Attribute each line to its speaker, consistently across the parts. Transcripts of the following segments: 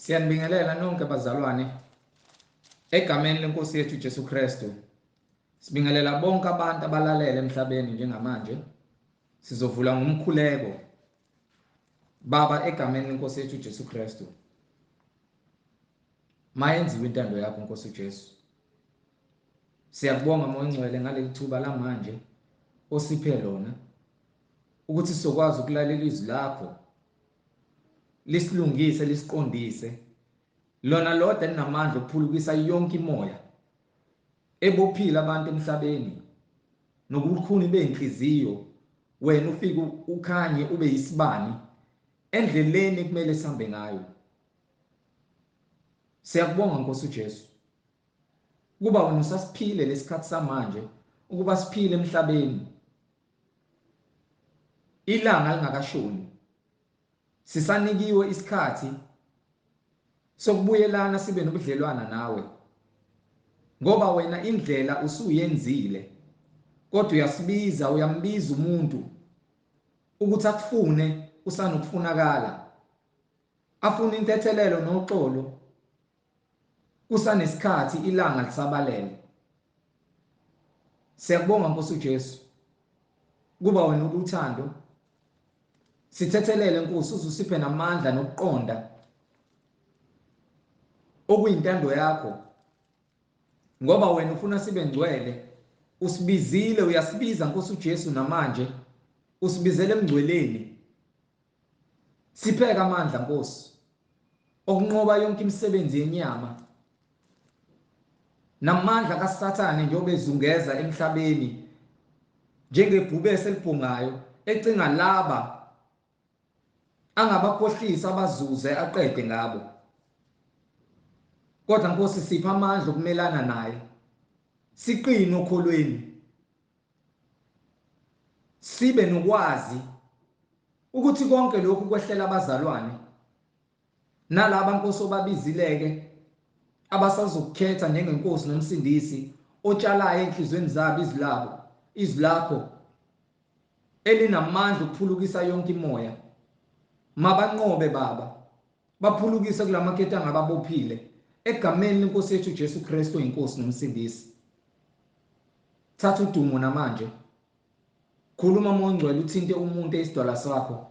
Speaker 1: Siyanibingelela nonke bazalwane egameni lenkosi yethu Jesu Kristu. Sibingelela bonke abantu abalalele emhlabeni njengamanje. Sizovula ngomkhuleko. Baba, egameni lenkosi yethu Jesu Kristu. Mayenziwe intando yakho Nkosi uJesu. Siyakubonga Moya Ongcwele ngaleli thuba lamanje osiphe lona ukuthi sizokwazi ukulalela izwi lakho lisilungise lisiqondise lona lodwa elinamandla okuphulukisa yonke imoya ebophile abantu emhlabeni nobukhuni benhliziyo. Wena ufike ukhanye ube yisibani endleleni kumele sihambe ngayo. Siyakubonga Nkosi uJesu kuba wena usasiphile lesikhathi samanje ukuba siphile emhlabeni ilanga lingakashoni. Sisanikiwe isikhathi sokubuyelana sibe nobudlelwana nawe, ngoba wena indlela usuyenzile, kodwa uyasibiza, uyambiza umuntu ukuthi akufune usanokufunakala, afune intethelelo noxolo kusanesikhathi, ilanga lisabalele. Siyakubonga Nkosi uJesu kuba wena uluthando. Sithethelele Nkosi, uzusiphe namandla nokuqonda okuyintando yakho, ngoba wena ufuna sibe ngcwele. Usibizile, uyasibiza Nkosi uJesu namanje, usibizele emngcweleni. Sipheke amandla Nkosi okunqoba yonke imisebenzi yenyama namandla kaSathane njengoba ezungeza emhlabeni njengebhubesi elibhongayo, ecinga laba angabakhohlisa abazuze aqede ngabo. Kodwa Nkosi sipha amandla okumelana naye, siqine okholweni, sibe nokwazi ukuthi konke lokhu kwehlela abazalwane nalaba Nkosi obabizileke abasazokukhetha njengenkosi nomsindisi, otshalayo enhlizweni zabo izwi labo, izwi lakho elinamandla ukuphulukisa yonke imoya. Mabanqobe Baba, baphulukise kulamaketanga ababophile egameni lenkosi yethu Jesu Kristu inkosi nomsindisi. Thatha udumo namanje, khuluma Moya Ongcwele, uthinte umuntu esidwala sakho,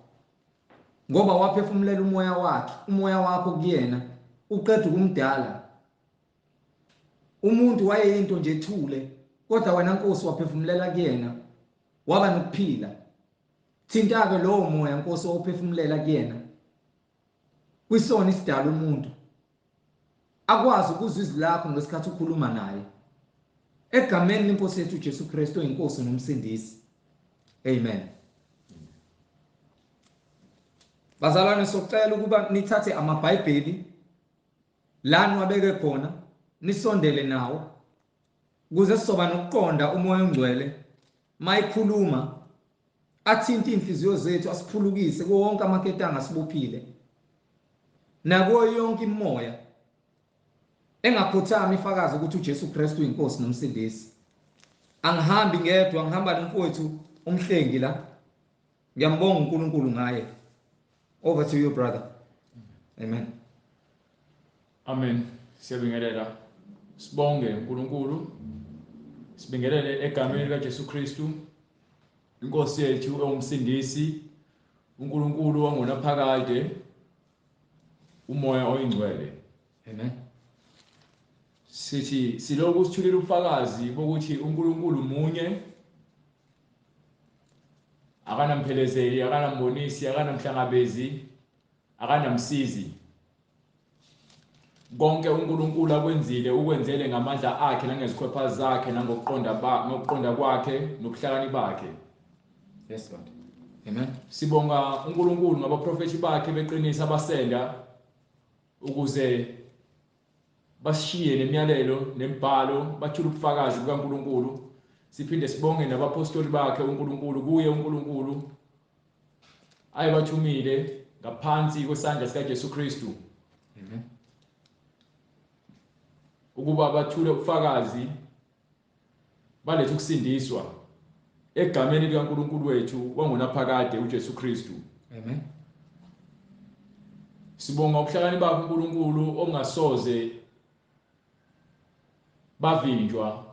Speaker 1: ngoba waphefumulela umoya wakhe, umoya wakho kuyena uqeda ukumdala. Umuntu wayeyinto nje ethule, kodwa wena Nkosi waphefumulela kuyena waba nokuphila. Thinta-ke lowo moya Nkosi owuphefumulela kuyena kwisona isidala umuntu akwazi ukuzwa izwi lakho ngesikhathi ukhuluma naye, egameni lenkosi yethu Jesu Kristu oyinkosi nomsindisi. Amen. Bazalwane, socela ukuba nithathe amaBhayibheli la niwabeke khona, nisondele nawo ukuze sizoba nokuqonda uMoya oNgcwele mayikhuluma, athinte inhliziyo zethu, asiphulukise kuwo wonke amaketanga asibophile nakuyo yonke imoya engakhothami ifakazi ukuthi uJesu Kristu uyinkosi nomsindisi. Angihambi ngedwa, ngihamba nomfowethu umhlengi la. Ngiyambonga uNkulunkulu ngaye. Over to you brother. Amen.
Speaker 2: Amen. Siyabingelela. Sibonge uNkulunkulu. Sibingelele egameni likaJesu Kristu, inkosi yethu ewumsindisi, uNkulunkulu wangonaphakade, uMoya oyiNgcwele.
Speaker 1: Amen.
Speaker 2: Sithi siloku sithulile ubufakazi bokuthi uNkulunkulu munye, akanamphelezeli, akanambonisi, akanamhlangabezi, akanamsizi. Konke uNkulunkulu akwenzile ukwenzele ngamandla akhe nangezikhwepha zakhe nangokuqonda ngokuqonda kwakhe nobuhlakani bakhe.
Speaker 1: Yes Lord. Amen.
Speaker 2: Sibonga uNkulunkulu ngabaprofethi bakhe beqinisa abasenda ukuze basishiye nemiyalelo nemibhalo, bathule ubufakazi bukaNkulunkulu. Siphinde sibonge nabapostoli bakhe uNkulunkulu, kuye uNkulunkulu ayebathumile ngaphansi kwesandla sikaJesu Kristu.
Speaker 1: Amen.
Speaker 2: Ukuba bathule ubufakazi balethe ukusindiswa egameni likaNkulunkulu wethu wangonaphakade uJesu Kristu.
Speaker 1: Amen.
Speaker 2: Sibonga ubuhlakani bakho uNkulunkulu ongasoze bavinjwa,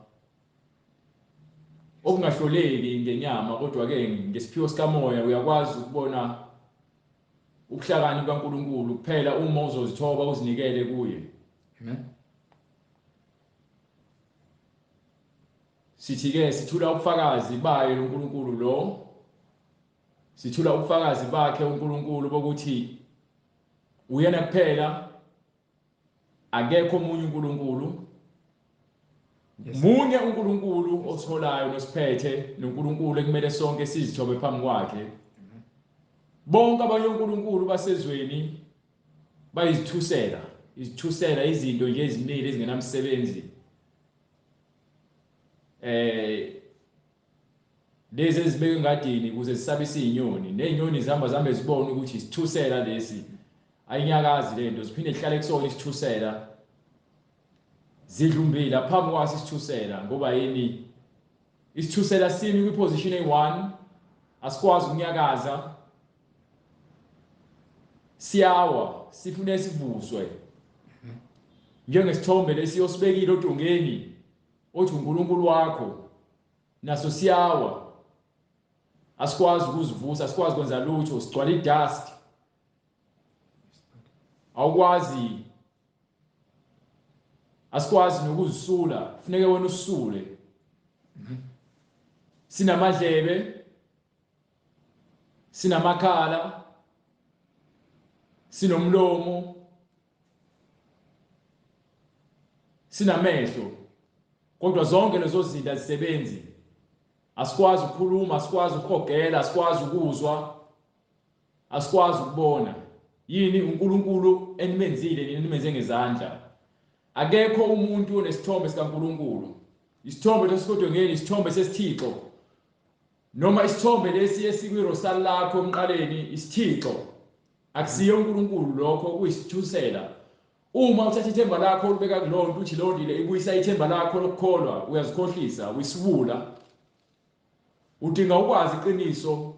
Speaker 2: okungahloleki ngenyama, kodwa ke ngesiphiwo sikamoya uyakwazi ukubona ubuhlakani bukaNkulunkulu kuphela uma uzozithoba uzinikele kuye.
Speaker 1: Amen.
Speaker 2: Sithi ke sithula ubufakazi bayo uNkulunkulu lo, sithula ubufakazi bakhe uNkulunkulu bokuthi uyena kuphela, akekho omunye uNkulunkulu. Munye uNkulunkulu otholayo nosiphethe, noNkulunkulu ekumele sonke sizithobe phambi kwakhe. Bonke abanye oNkulunkulu basezweni bayizithusela, izithusela izinto nje ezimile ezingenamsebenzi. Lezi ezibeke engadini ukuze zisabise izinyoni, nezinyoni zihamba zihambe zibone ukuthi isithusela lesi, ayinyakazi lento, ziphinde zihlale kusona isithusela, zidlumbila phambi kwaso isithusela. Ngoba yini? Isithusela simi kwiposition eyi-1, asikwazi ukunyakaza, siyawa, sifune sivuswe njengesithombe lesi osibekile odongeni othi uNkulunkulu wakho, naso siyawa, asikwazi ukuzivusa, asikwazi kwenza lutho, sigcwala idust, awukwazi, asikwazi nokuzisula, kufuneka wena usisule. Sinamadlebe, sinamakhala, sinomlomo, sinamehlo, kodwa zonke lezo zinto azisebenzi. Asikwazi ukukhuluma, asikwazi ukuhogela, asikwazi ukuzwa, asikwazi ukubona. Yini uNkulunkulu enimenzile nina, nimenze ngezandla? Akekho umuntu onesithombe sikaNkulunkulu. Isithombe lesikodwa ngeni, isithombe sesithixo, noma isithombe lesi esikwirosali lakho emqaleni, isithixo, akusiyo uNkulunkulu lokho, kuyisithusela. Uma uthatha ithemba lakho ulibeka kulowo nto, uthi leyo nto le ibuyisa ithemba lakho lokukholwa, uyazikhohlisa, uyisiwula. Udinga ukwazi iqiniso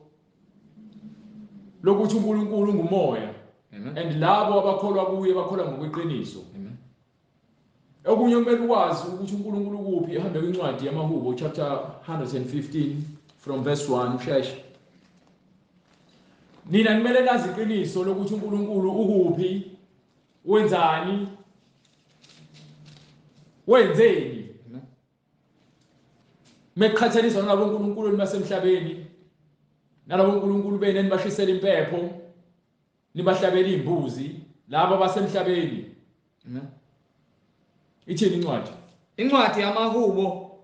Speaker 2: lokuthi uNkulunkulu ungumoya, and labo abakholwa kuye bakholwa ngokweqiniso. Okunye kumele ukwazi ukuthi uNkulunkulu ukuphi. Ehambe kwincwadi yamaHubo chapter 115 from verse 1, usheshe. Nina kumele nazi iqiniso lokuthi uNkulunkulu ukuphi, wenzani, wenzeni meqhathaniswa nalabo uNkulunkulu basemhlabeni, nalabo uNkulunkulu benu enibashisela impepho, nibahlabela imbuzi, laba basemhlabeni. Ithini incwadi?
Speaker 1: Incwadi yamaHubo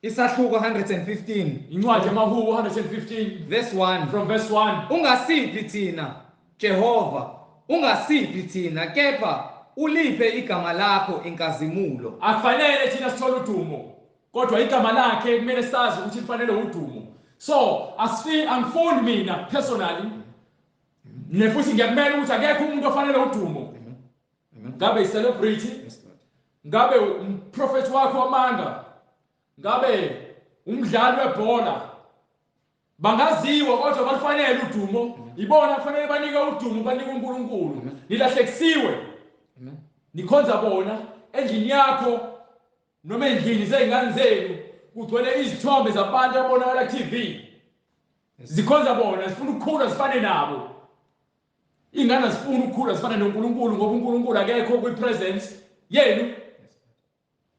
Speaker 1: isahluko 115.
Speaker 2: Incwadi yamaHubo 115
Speaker 1: verse 1.
Speaker 2: From verse 1.
Speaker 1: Ungasiphi thina Jehova, ungasiphi thina, kepha uliphe igama lakho inkazimulo.
Speaker 2: Akufanele thina sithole udumo, kodwa igama lakhe kumele sazi ukuthi lifanele udumo. So angifuni mina personally, nefuthi ngiyakumela ukuthi akekho umuntu ofanele udumo. Ngabe i-celebrity, ngabe umprofeti wakho wamanga, ngabe umdlali webhola, bangaziwa kodwa balufanele udumo. Ibona kufanele banike udumo, banike uNkulunkulu. Nilahlekisiwe, nikhonza bona. Endlini yakho noma endlini zey'ngane zenu kugcwele izithombe zabantu abonakala ku-TV, zikhonza bona, zifuna ukukhula zifane nabo. Iy'ngane zifuna ukukhula zifane noNkulunkulu, ngoba uNkulunkulu akekho kwi-presence yenu.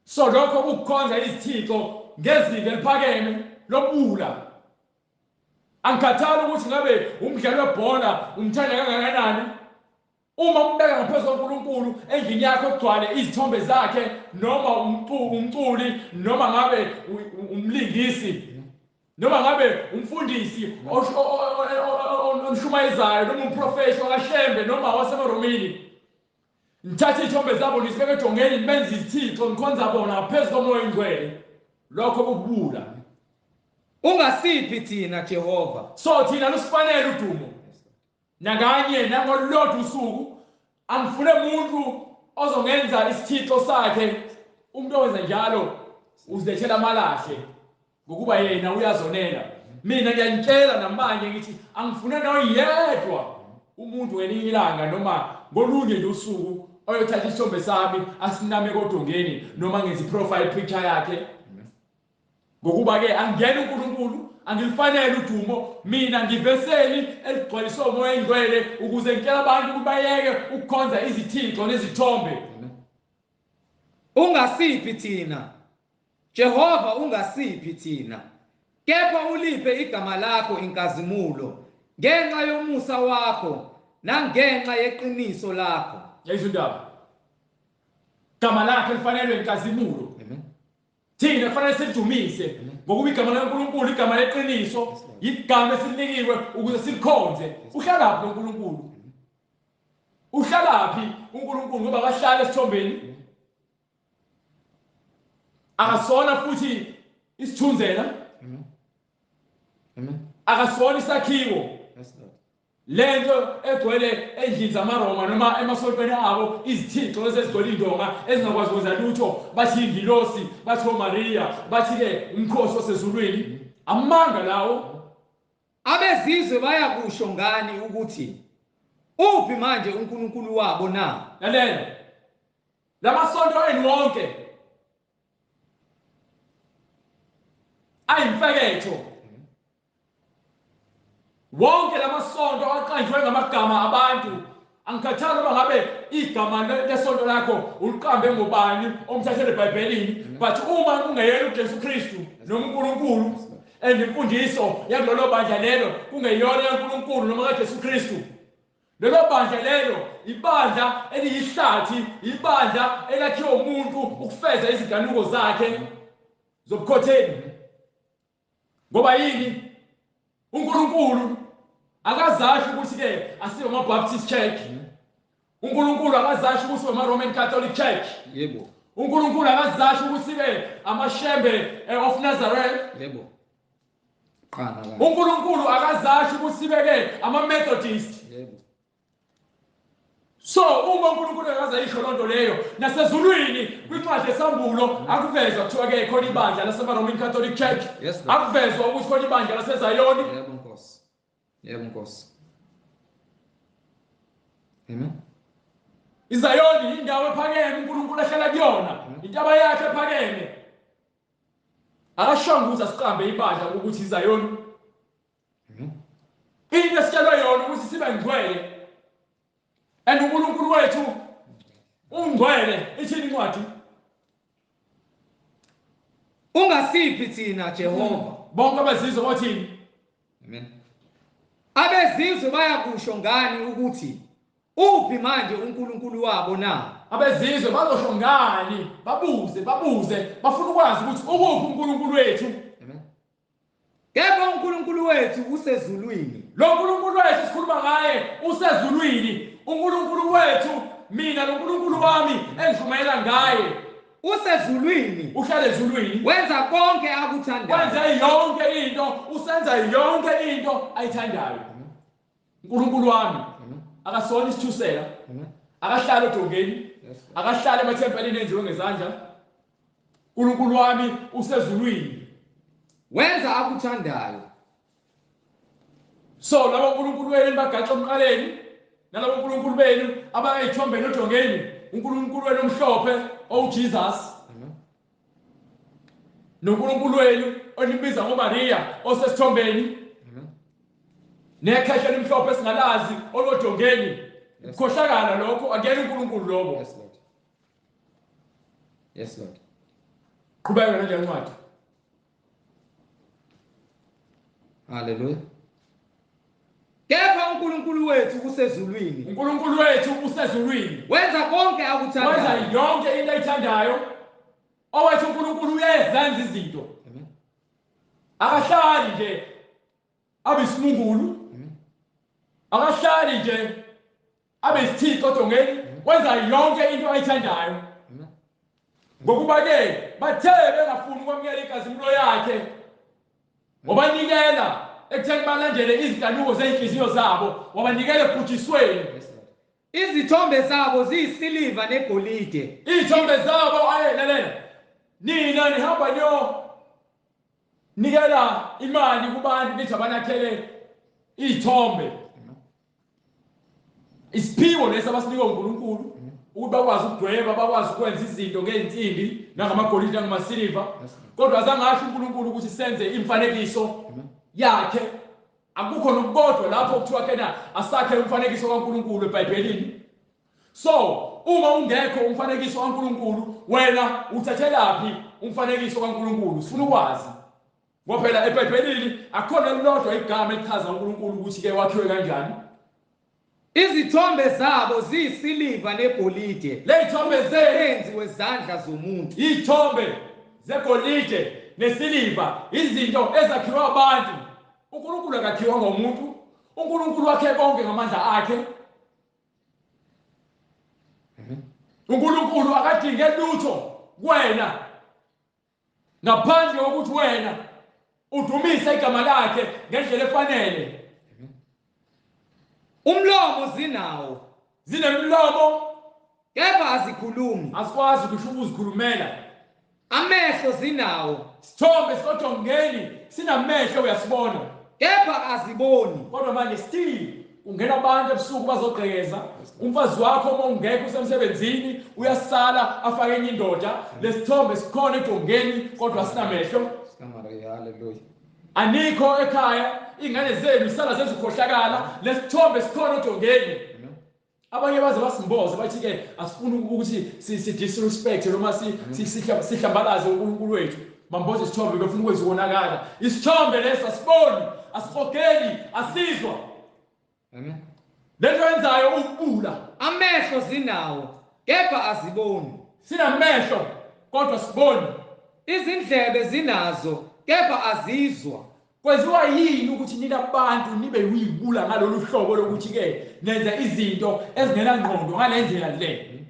Speaker 2: So lokho kukukhonza izithixo ngezinga eliphakeme lobula. Angikhathali ukuthi ngabe umdlali webhola umthanda kangakanani, uma umbeka ngaphezu kwaNkulunkulu endlini yakho kugcwale izithombe zakhe, noma umculi, noma ngabe umlingisi, noma ngabe umfundisi onishumayezayo, noma umprofethi wakaShembe noma wasemaromini, nithathe iy'thombe zabo nizibeke edongeni, nibenze izithixo, nikhonza bona ngaphezu komoya oyingcwele, lokho kukubula.
Speaker 1: Ungasiphi thina Jehova.
Speaker 2: So thina lusifanele udumo nakanye nangolulodwa usuku. Angifune umuntu ozongenza isithixo sakhe. Umuntu owenza njalo uzilethela amalahle, ngokuba yena uyazonela. Mina ngiyanitshela namanje ngithi angifune noyedwa. umuntu ngelinye ilanga noma ngolunye nje usuku oyothatha isithombe sami asiname kodongeni noma ngenze i-profile picture yakhe. Ngokuba-ke angiyena uNkulunkulu, angilifanele udumo, mina ngiveseli eligcwaliswe uMoya oNgcwele ukuze ngitshele abantu ukuthi bayeke ukukhonza izithixo nezithombe.
Speaker 1: Ungasiphi thina, Jehova, ungasiphi thina, kepha uliphe igama lakho inkazimulo ngenxa yomusa wakho nangenxa yeqiniso lakho.
Speaker 2: Yayizwa indaba. Igama lakhe lifanelwe inkazimulo.
Speaker 1: Amen.
Speaker 2: Thina kufanele silidumise ngokuba igama likaNkulunkulu igama leqiniso, igama esilinikiwe ukuze silikhonze. Uhlalaphi uNkulunkulu? Uhlalaphi uNkulunkulu? Ngoba akahlali esithombeni, akasona futhi isithunzela,
Speaker 1: Amen.
Speaker 2: akasona isakhiwo.
Speaker 1: Yes, Lord.
Speaker 2: Lento egcwele endlini zamaRoma noma emasontweni abo, izithixo ezigcwele indonga ezingakwazi ukwenza lutho, bathi ingilosi, bathi oMaria, bathi-ke umkhosi wasezulwini. Amanga lawo.
Speaker 1: Abezizwe bayakusho ngani ukuthi uphi manje uNkulunkulu wabo na?
Speaker 2: Lalela, lamasonto enu wonke ayimfeketho. Wonke lamasonto aqanjwe ngamagama abantu. Angikhathali noma ngabe igama lesonto lakho uliqambe ngobani omthathele eBhayibhelini, but uma kungeyena uJesu Kristu noma uNkulunkulu, and imfundiso yakulolo bandla lelo kungeyona kaNkulunkulu noma kaJesu Kristu, lelo bandla lelo ibandla eliyihlathi, ibandla elakhiwe umuntu ukufeza izinkanuko zakhe zobukhotheni. Ngoba yini? uNkulunkulu akazasho ukuthi-ke asibe ama-Baptist Church. uNkulunkulu akazasho ukuthi ama-Roman Catholic Church.
Speaker 1: Yebo.
Speaker 2: uNkulunkulu akazasho ukuthi-ke amaShembe of Nazareth.
Speaker 1: Yebo. Qana kahle.
Speaker 2: uNkulunkulu akazasho ukuthi sibe-ke ama-Methodist.
Speaker 1: Yebo.
Speaker 2: So uma uNkulunkulu akazayisho lonto leyo, nasezulwini kwincwadi yesambulo akuvezwa kuthiwa-ke khona ibandla lasema-Roman Catholic Church.
Speaker 1: Yes, Lord.
Speaker 2: Akuvezwa ukuthi khona ibandla laseZayoni.
Speaker 1: Yebo Nkosi. Yebo Nkosi. Amen.
Speaker 2: iZayoni indawo ephakeme uNkulunkulu ahlala kuyona, intaba yakhe ephakeme. Akashongo ukuthi asiqambe ibandla ukuthi iZayoni.
Speaker 1: Amen.
Speaker 2: Into esitshelwe yona ukuthi sibe ngcwele. And uNkulunkulu wethu ungcwele. Ithini incwadi?
Speaker 1: Ungasiphi thina Jehova?
Speaker 2: Bonke abezizwe bathini?
Speaker 1: Amen. Abezizwe bayakusho ngani ukuthi uphi manje uNkulunkulu wabo na?
Speaker 2: Abezizwe bazosho ngani? Babuze, babuze, bafuna ukwazi ukuthi ukuphi uNkulunkulu wethu.
Speaker 1: Amen. Kepha uNkulunkulu wethu usezulwini.
Speaker 2: Lo nkulunkulu wethu sikhuluma ngaye usezulwini. uNkulunkulu wethu, mina lo nkulunkulu wami engishumayela ngaye
Speaker 1: Usezulwini.
Speaker 2: uhlala ezulwini.
Speaker 1: Wenza konke akuthandayo.
Speaker 2: Wenza yonke into, usenza yonke into ayithandayo. uNkulunkulu wami akasona isithusela, akahlali odongeni, akahlali emathempelini enziwe ngezandla. uNkulunkulu wami usezulwini.
Speaker 1: Wenza akuthandayo.
Speaker 2: So labo nkulunkulu wenu bagaxa emqaleni, nalabo nkulunkulu benu abayithombeni odongeni, uNkulunkulu wenu omhlophe oJesus, noNkulunkulu wenu onibiza ngoMaria osesithombeni, nekhehla elimhlophe esingalazi olodongeni. Ukukhohlakala lokho, akuyena uNkulunkulu lobo.
Speaker 1: Yes Lord. Yes Lord.
Speaker 2: Qhubeka nale ncwadi.
Speaker 1: Hallelujah. Kepha uNkulunkulu wethu usezulwini.
Speaker 2: uNkulunkulu wethu usezulwini.
Speaker 1: Wenza konke akuthandayo.
Speaker 2: Wenza yonke into ayithandayo. Owethu uNkulunkulu uyazenza izinto.
Speaker 1: Amen.
Speaker 2: Akahlali nje abe isimungulu. Akahlali nje abe isithixo odongeni. Wenza yonke into ayithandayo.
Speaker 1: Amen.
Speaker 2: Ngokuba ke bathe bengafuni ukwamukela inkazimulo yakhe, wabanikela ekutheni balandele izinkanuko zezinhliziyo zabo, wabanikela ekubhujisweni.
Speaker 1: Yes Lord. Izithombe zabo ziyisiliva negolide.
Speaker 2: Izithombe zabo, aye lalela. Nina nihamba niyo nikela imali kubantu nithi abanakhele izithombe. Isiphiwo lesi abasinikwe uNkulunkulu ukuthi bakwazi ukudweba, bakwazi ukwenza izinto ngey'nsimbi nangamagolide nangamasiliva, kodwa azange asho uNkulunkulu ukuthi senze imfanekiso yakhe. Akukho nokukodwa lapho kuthiwa kena asakhe umfanekiso kaNkulunkulu eBhayibhelini. So uma ungekho umfanekiso kaNkulunkulu, wena uthathelaphi umfanekiso kaNkulunkulu? Sifuna ukwazi. Ngoba phela eBhayibhelini akukhona elilodwa igama elichaza uNkulunkulu ukuthi ke wakhiwe kanjani.
Speaker 1: Izithombe zabo ziyisiliva negolide.
Speaker 2: Ley'thombe
Speaker 1: Umsebenzi wezandla zomuntu.
Speaker 2: Iy'thombe zegolide nesiliva, izinto ezakhiwa abantu. uNkulunkulu akakhiwa ngomuntu. uNkulunkulu wakhe konke ngamandla akhe. uNkulunkulu akadinge lutho kuwena ngaphandle kokuthi wena udumise igama lakhe ngendlela efanele.
Speaker 1: Umlomo zinawo,
Speaker 2: zinemlomo
Speaker 1: kepha azikhulumi.
Speaker 2: Asikwazi kusho ukuzikhulumela.
Speaker 1: Amehlo zinawo,
Speaker 2: sithombe sikodongeni sinamehlo uyasibona,
Speaker 1: kepha aziboni.
Speaker 2: Kodwa manje still ungena abantu ebusuku bazogqekeza umfazi wakho, uma ungekho usemsebenzini uyasala afake enye indoda. Lesithombe sikhona edongeni kodwa sinamehlo. Anikho ekhaya, ingane zenu sala zezikhohlakala, lesithombe sikhona edongeni. Abanye baze basimboze bathi ke asifuni ukuthi si disrespect noma sihlambalaze uNkulunkulu wethu. Bamboze isithombe befuna ukwenza ukonakala. Isithombe leso asiboni, asihogeli, asizwa.
Speaker 1: Amen.
Speaker 2: Lento yenzayo ukubula.
Speaker 1: Amehlo zinawo kepha aziboni.
Speaker 2: Sinamehlo kodwa siboni.
Speaker 1: Izindlebe zinazo kepha azizwa.
Speaker 2: Kwenziwa yini ukuthi nina bantu nibe uyibula ngalolu hlobo lokuthi ke nenza izinto ezingenangqondo ngale ndlela le?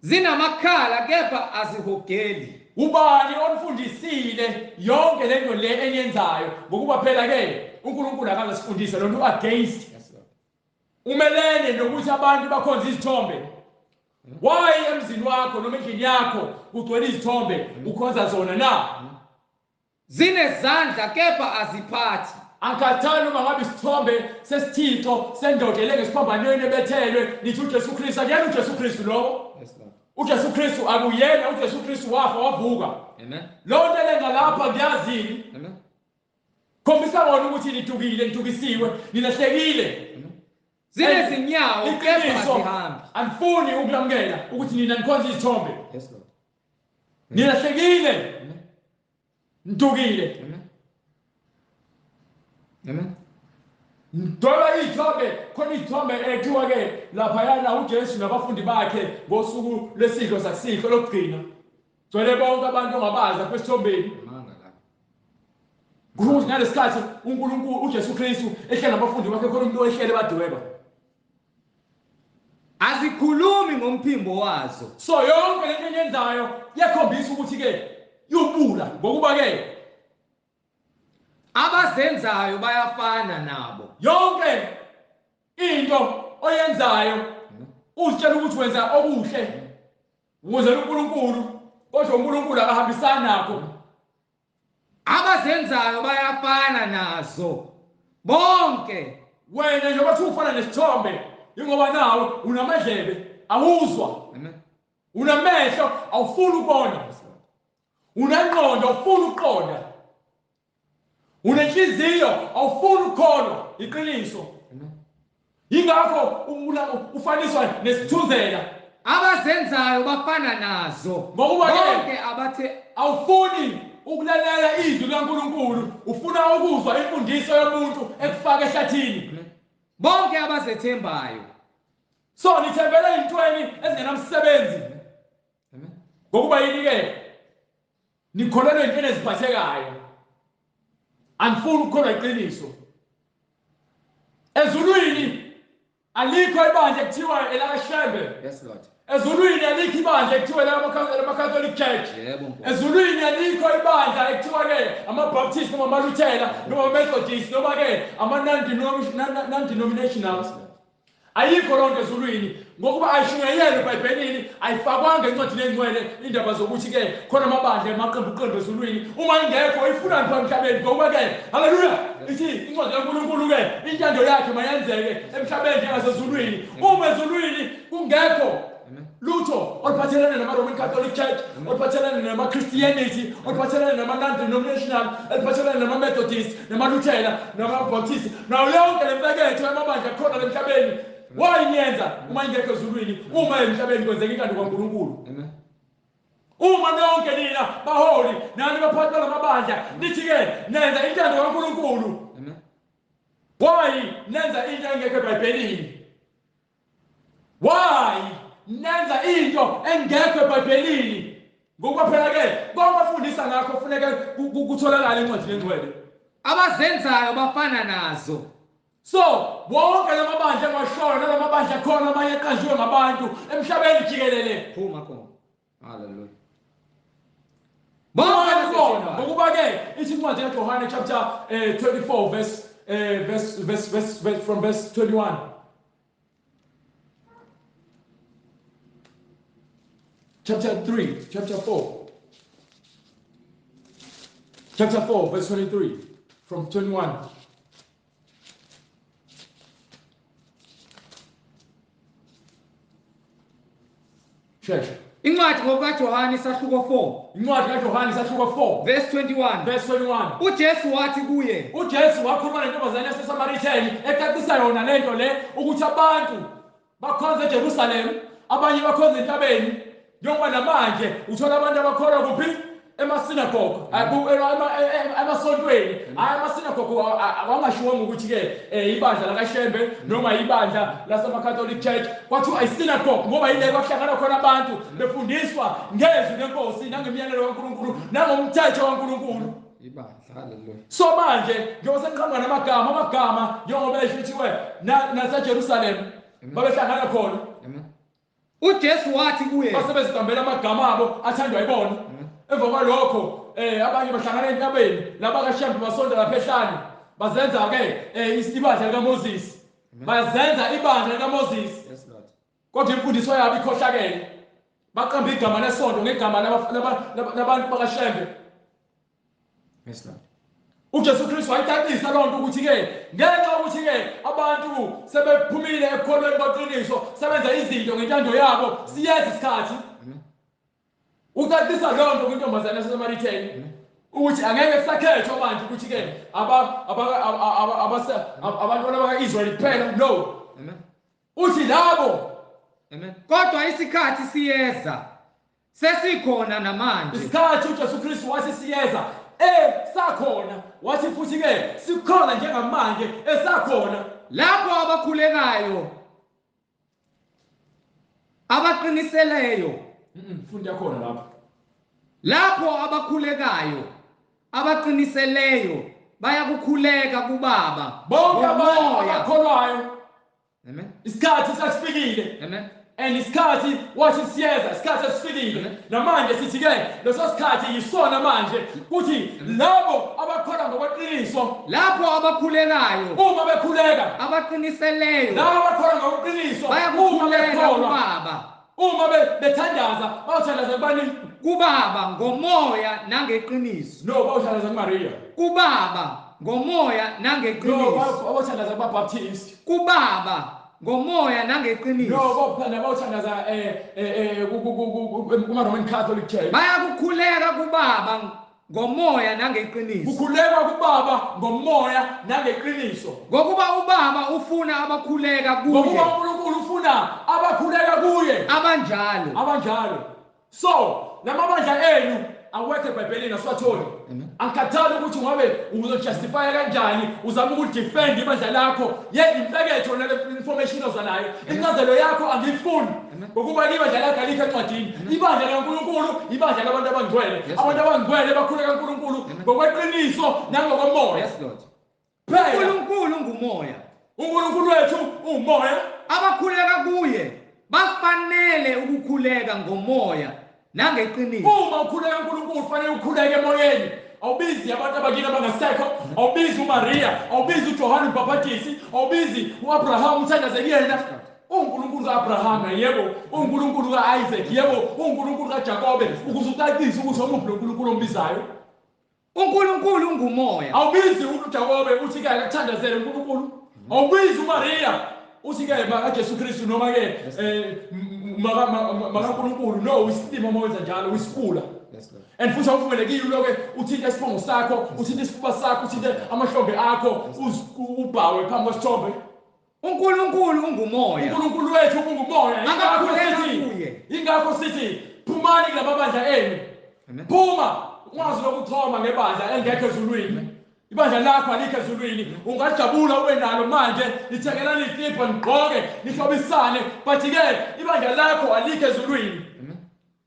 Speaker 1: Zinamakhala kepha azihogeli.
Speaker 2: Ubani onifundisile yonke lento le eniyenzayo? Ngokuba phela ke uNkulunkulu akaze sifundise lonto against. Umelene nokuthi abantu bakhonze izithombe. Why emzini wakho noma endlini yakho kugcwele izithombe ukhonza zona na?
Speaker 1: Zinezandla kepha aziphathi.
Speaker 2: Angikhathali uma ngabe isithombe sesithixo sendoda elenge siphambanweni ebethelwe nithi uJesu Kristu. Akuyena uJesu Kristu lowo. uJesu Kristu akuyena. uJesu Kristu wafa wavuka.
Speaker 1: Amen.
Speaker 2: Lo nto elenga lapha ngiyazini.
Speaker 1: Amen.
Speaker 2: Khombisa kona ukuthi nidukile, nidukisiwe, nilahlekile.
Speaker 1: Zinezinyawo kepha azihambi.
Speaker 2: Anifuni ukulamukela ukuthi nina nikhonza izithombe.
Speaker 1: Yes Lord.
Speaker 2: Nilahlekile. Nidukile.
Speaker 1: Amen. Amen.
Speaker 2: Ngidweba iy'thombe, khona iy'thombe ekuthiwa ke laphayana uJesu nabafundi bakhe ngosuku lwesidlo sakusihlwa lokugcina. Gcwele bonke abantu ongabazi lapha esithombeni. Kusho ukuthi ngalesikhathi uNkulunkulu uJesu Kristu ehlele nabafundi bakhe khona umuntu owehlele badweba.
Speaker 1: Azikhulumi ngomphimbo wazo.
Speaker 2: So yonke lento enyenzayo iyakhombisa ukuthi ke yubula, ngokuba ke
Speaker 1: abazenzayo bayafana nabo.
Speaker 2: Yonke into oyenzayo uzitshela ukuthi wenza okuhle ukuze uNkulunkulu, kodwa uNkulunkulu akahambisani nakho.
Speaker 1: Abazenzayo bayafana nazo bonke.
Speaker 2: Wena njengoba kuthiwa ufana nesithombe, ingoba nawe unamadlebe awuzwa, unamehlo awufuni ukubona, unengqondo awufuni ukuqonda, unenhliziyo awufuni ukukholwa iqiniso. Yingakho ufaniswa nesithunzela.
Speaker 1: Abazenzayo bafana nazo
Speaker 2: ngokuba
Speaker 1: bonke abathe
Speaker 2: awufuni ukulalela izwi likaNkulunkulu, ufuna ukuzwa imfundiso yomuntu ekufaka ehlathini.
Speaker 1: Bonke abazethembayo.
Speaker 2: So nithembele ezintweni ezingenamsebenzi. Ngokuba yini ke? Nikholelwa ezintweni eziphathekayo. Anifuni ukukholwa iqiniso. Ezulwini alikho ibandla ekuthiwa elakaShembe.
Speaker 1: Yes Lord.
Speaker 2: Ezulwini alikho ibandla ekuthiwa elama-Catholic Church.
Speaker 1: Yebo.
Speaker 2: Ezulwini alikho ibandla ekuthiwa ke ama-Baptist noma amaLuthela noma ama-Methodist noma ke ama-non-denominational. Ayikho lonto ezulwini ngokuba ayishunyayelwe eBhayibhelini, ayifakwanga encwadini engcwele indaba zokuthi ke khona amabandla amaqembu qembu ezulwini. Uma ingekho ifunani pha emhlabeni? Ngokuba ke haleluya, ithi incwadi kaNkulunkulu ke intando yakhe mayenzeke emhlabeni njengasezulwini. Uma ezulwini kungekho lutho oluphathelene nama-Roman Catholic Church, oluphathelene nama-Christianity, oluphathelene nama-non-denominational, oluphathelene nama-Methodist, nama-Luthela, nama-Baptist, nayo yonke le mfeketho yamabandla akhona emhlabeni. Why niyenza uma ingekho ezulwini? Uma emhlabeni kwenzeka intando kaNkulunkulu. Uma nonke nina baholi nani baphathi balamabandla nithi-ke nenza intando kaNkulunkulu, why nenza into engekho eBhayibhelini? Why nenza into engekho eBhayibhelini? Ngokuba phela ke konke abafundisa ngakho kufuneka kutholakale encwadini engcwele.
Speaker 1: Abazenzayo bafana nazo.
Speaker 2: So wonke lamabandla engiwashoyo nalamabandla khona amanye aqanjiwe ngabantu emhlabeni jikelele.
Speaker 1: Phuma khona. Hallelujah.
Speaker 2: Bonke bona ngokuba ke ithi incwadi kaJohane chapter 24 verse verse verse verse from verse 21. Chapter 3, chapter 4. Chapter 4, verse 23, from 21. Church.
Speaker 1: Incwadi ngokukaJohane isahluko 4.
Speaker 2: Incwadi kaJohane isahluko 4.
Speaker 1: Verse 21.
Speaker 2: Verse 21.
Speaker 1: uJesu wathi kuye.
Speaker 2: uJesu wakhuluma nentombazane yaseSamaritheni ecacisa yona lento le ukuthi abantu bakhonza eJerusalem, abanye bakhonza entabeni. Njengoba namanje uthola abantu abakholwa kuphi? Emasinagoge, emasontweni. Hayi, amasinagoge awangashiwongo ukuthi-ke ibandla lakaShembe noma ibandla lasama-Catholic Church. Kwathiwa isinagoge ngoba yile kwakuhlangana khona abantu befundiswa ngezwi lenkosi nangemiyalelo kaNkulunkulu nangomthetho kaNkulunkulu. So manje njengoba seniqhamuka namagama, amagama njengoba esho kuthiwe naseJerusalem babehlangana khona.
Speaker 1: uJesu wathi kuye,
Speaker 2: basebeziqambela amagama abo athandwa yibona. Emva kwalokho abanye bahlangana entabeni, laba kaShembe basonda lapha ehlane, bazenza ke ibandla likaMoses. Bazenza ibandla likaMoses. Kodwa imfundiso yabo ikhohlakele. Baqamba igama lesonto ngegama labantu bakaShembe.
Speaker 1: Yes Lord.
Speaker 2: uJesu Kristu wayicacisa lonto ukuthi ke ngenxa ukuthi ke abantu sebephumile ekukholweni kweqiniso, sebenza izinto ngentando yabo, siyeza isikhathi. Ucacisa lonto kwintombazane yaseSamaritheni ukuthi angeke kusakhethwa manje ukuthi ke abantwana baka-Israyeli kuphela. No. Uthi labo.
Speaker 1: Kodwa isikhathi siyeza, sesikhona namanje.
Speaker 2: Isikhathi uJesu Kristu wathi siyeza, sakhona. Wathi futhi ke sikhona njengamanje, esakhona.
Speaker 1: Lapho abakhulekayo abaqiniseleyo.
Speaker 2: Funda khona lapho.
Speaker 1: Lapho abakhulekayo abaqiniseleyo bayakukhuleka kuBaba
Speaker 2: bonke abantu abakholwayo.
Speaker 1: Amen.
Speaker 2: Isikhathi sasifikile.
Speaker 1: Amen.
Speaker 2: And isikhathi wathi siyeza, isikhathi sesifikile. Namanje sithi ke leso sikhathi yisona manje kuthi labo abakholwa ngokweqiniso,
Speaker 1: lapho abakhulekayo,
Speaker 2: uma bekhuleka,
Speaker 1: abaqiniseleyo,
Speaker 2: labo abakholwa ngokweqiniso,
Speaker 1: bayakukhuleka kuBaba,
Speaker 2: uma bethandaza, bayothandaza kubani?
Speaker 1: KuBaba ngomoya nangeqiniso.
Speaker 2: No, bayothandaza kuMaria.
Speaker 1: KuBaba ngomoya nangeqiniso.
Speaker 2: No, bayothandaza kuBaptist.
Speaker 1: KuBaba ngomoya nangeqiniso.
Speaker 2: No, bayothandaza kuma-Roman Catholic Church.
Speaker 1: Bayakukhuleka kuBaba ngomoya nangeqiniso.
Speaker 2: Kukhuleka kuBaba ngomoya nangeqiniso.
Speaker 1: Ngokuba uBaba ufuna abakhuleka kuye.
Speaker 2: Ngokuba uNkulunkulu ufuna abakhuleka kuye.
Speaker 1: Abanjalo.
Speaker 2: Abanjalo. So, lamabandla enu awekho eBhayibhelini, asiwatholi. Angikhathali ukuthi ungabe uzojustify kanjani, uzama ukudefend ibandla lakho. Ye imfeketho nale information ozanayo. Incazelo yakho angiyifuni. Ngokuba ibandla lakho alikho encwadini. Ibandla likaNkulunkulu, ibandla labantu abangcwele. Abantu abangcwele bakhuleka kuNkulunkulu ngokweqiniso nangokomoya.
Speaker 1: Yes Lord. uNkulunkulu ngumoya.
Speaker 2: uNkulunkulu wethu umoya.
Speaker 1: Abakhuleka kuye bafanele ukukhuleka ngomoya nangeqiniso.
Speaker 2: Uma ukhuleka uNkulunkulu ufanele ukhuleke emoyeni. Awubizi abantu abakini abangasekho, awubizi uMaria, awubizi uJohane uMbhaphatisi, awubizi uAbraham uthandaze kuyena. UNkulunkulu kaAbraham, yebo, uNkulunkulu kaIsaac, yebo, uNkulunkulu kaJakobe, ukuze ucacise ukuthi omuphi lo Nkulunkulu ombizayo.
Speaker 1: uNkulunkulu ungumoya.
Speaker 2: Awubizi uJakobe uthi ke akuthandazele uNkulunkulu. Awubizi uMaria uthi ke makaJesu Kristu noma ke makaNkulunkulu. No, isilima uma wenza njalo, uyisifula. And futhi awuvumelekile uloke uthinte isiphongo sakho, uthinte isifuba sakho, uthinte amahlombe akho, ubhawe phambi kwesithombe.
Speaker 1: uNkulunkulu ungumoya.
Speaker 2: uNkulunkulu wethu ungumoya. Ingakho sithi phumani kulababandla enu. Phuma, ungazi lokuchoma ngebandla elingekho ezulwini. Ibandla lakho alikho ezulwini. Ungajabula ube nalo manje, nithengelane izipho, nigqoke, nihlobisane, but ke ibandla lakho alikho ezulwini.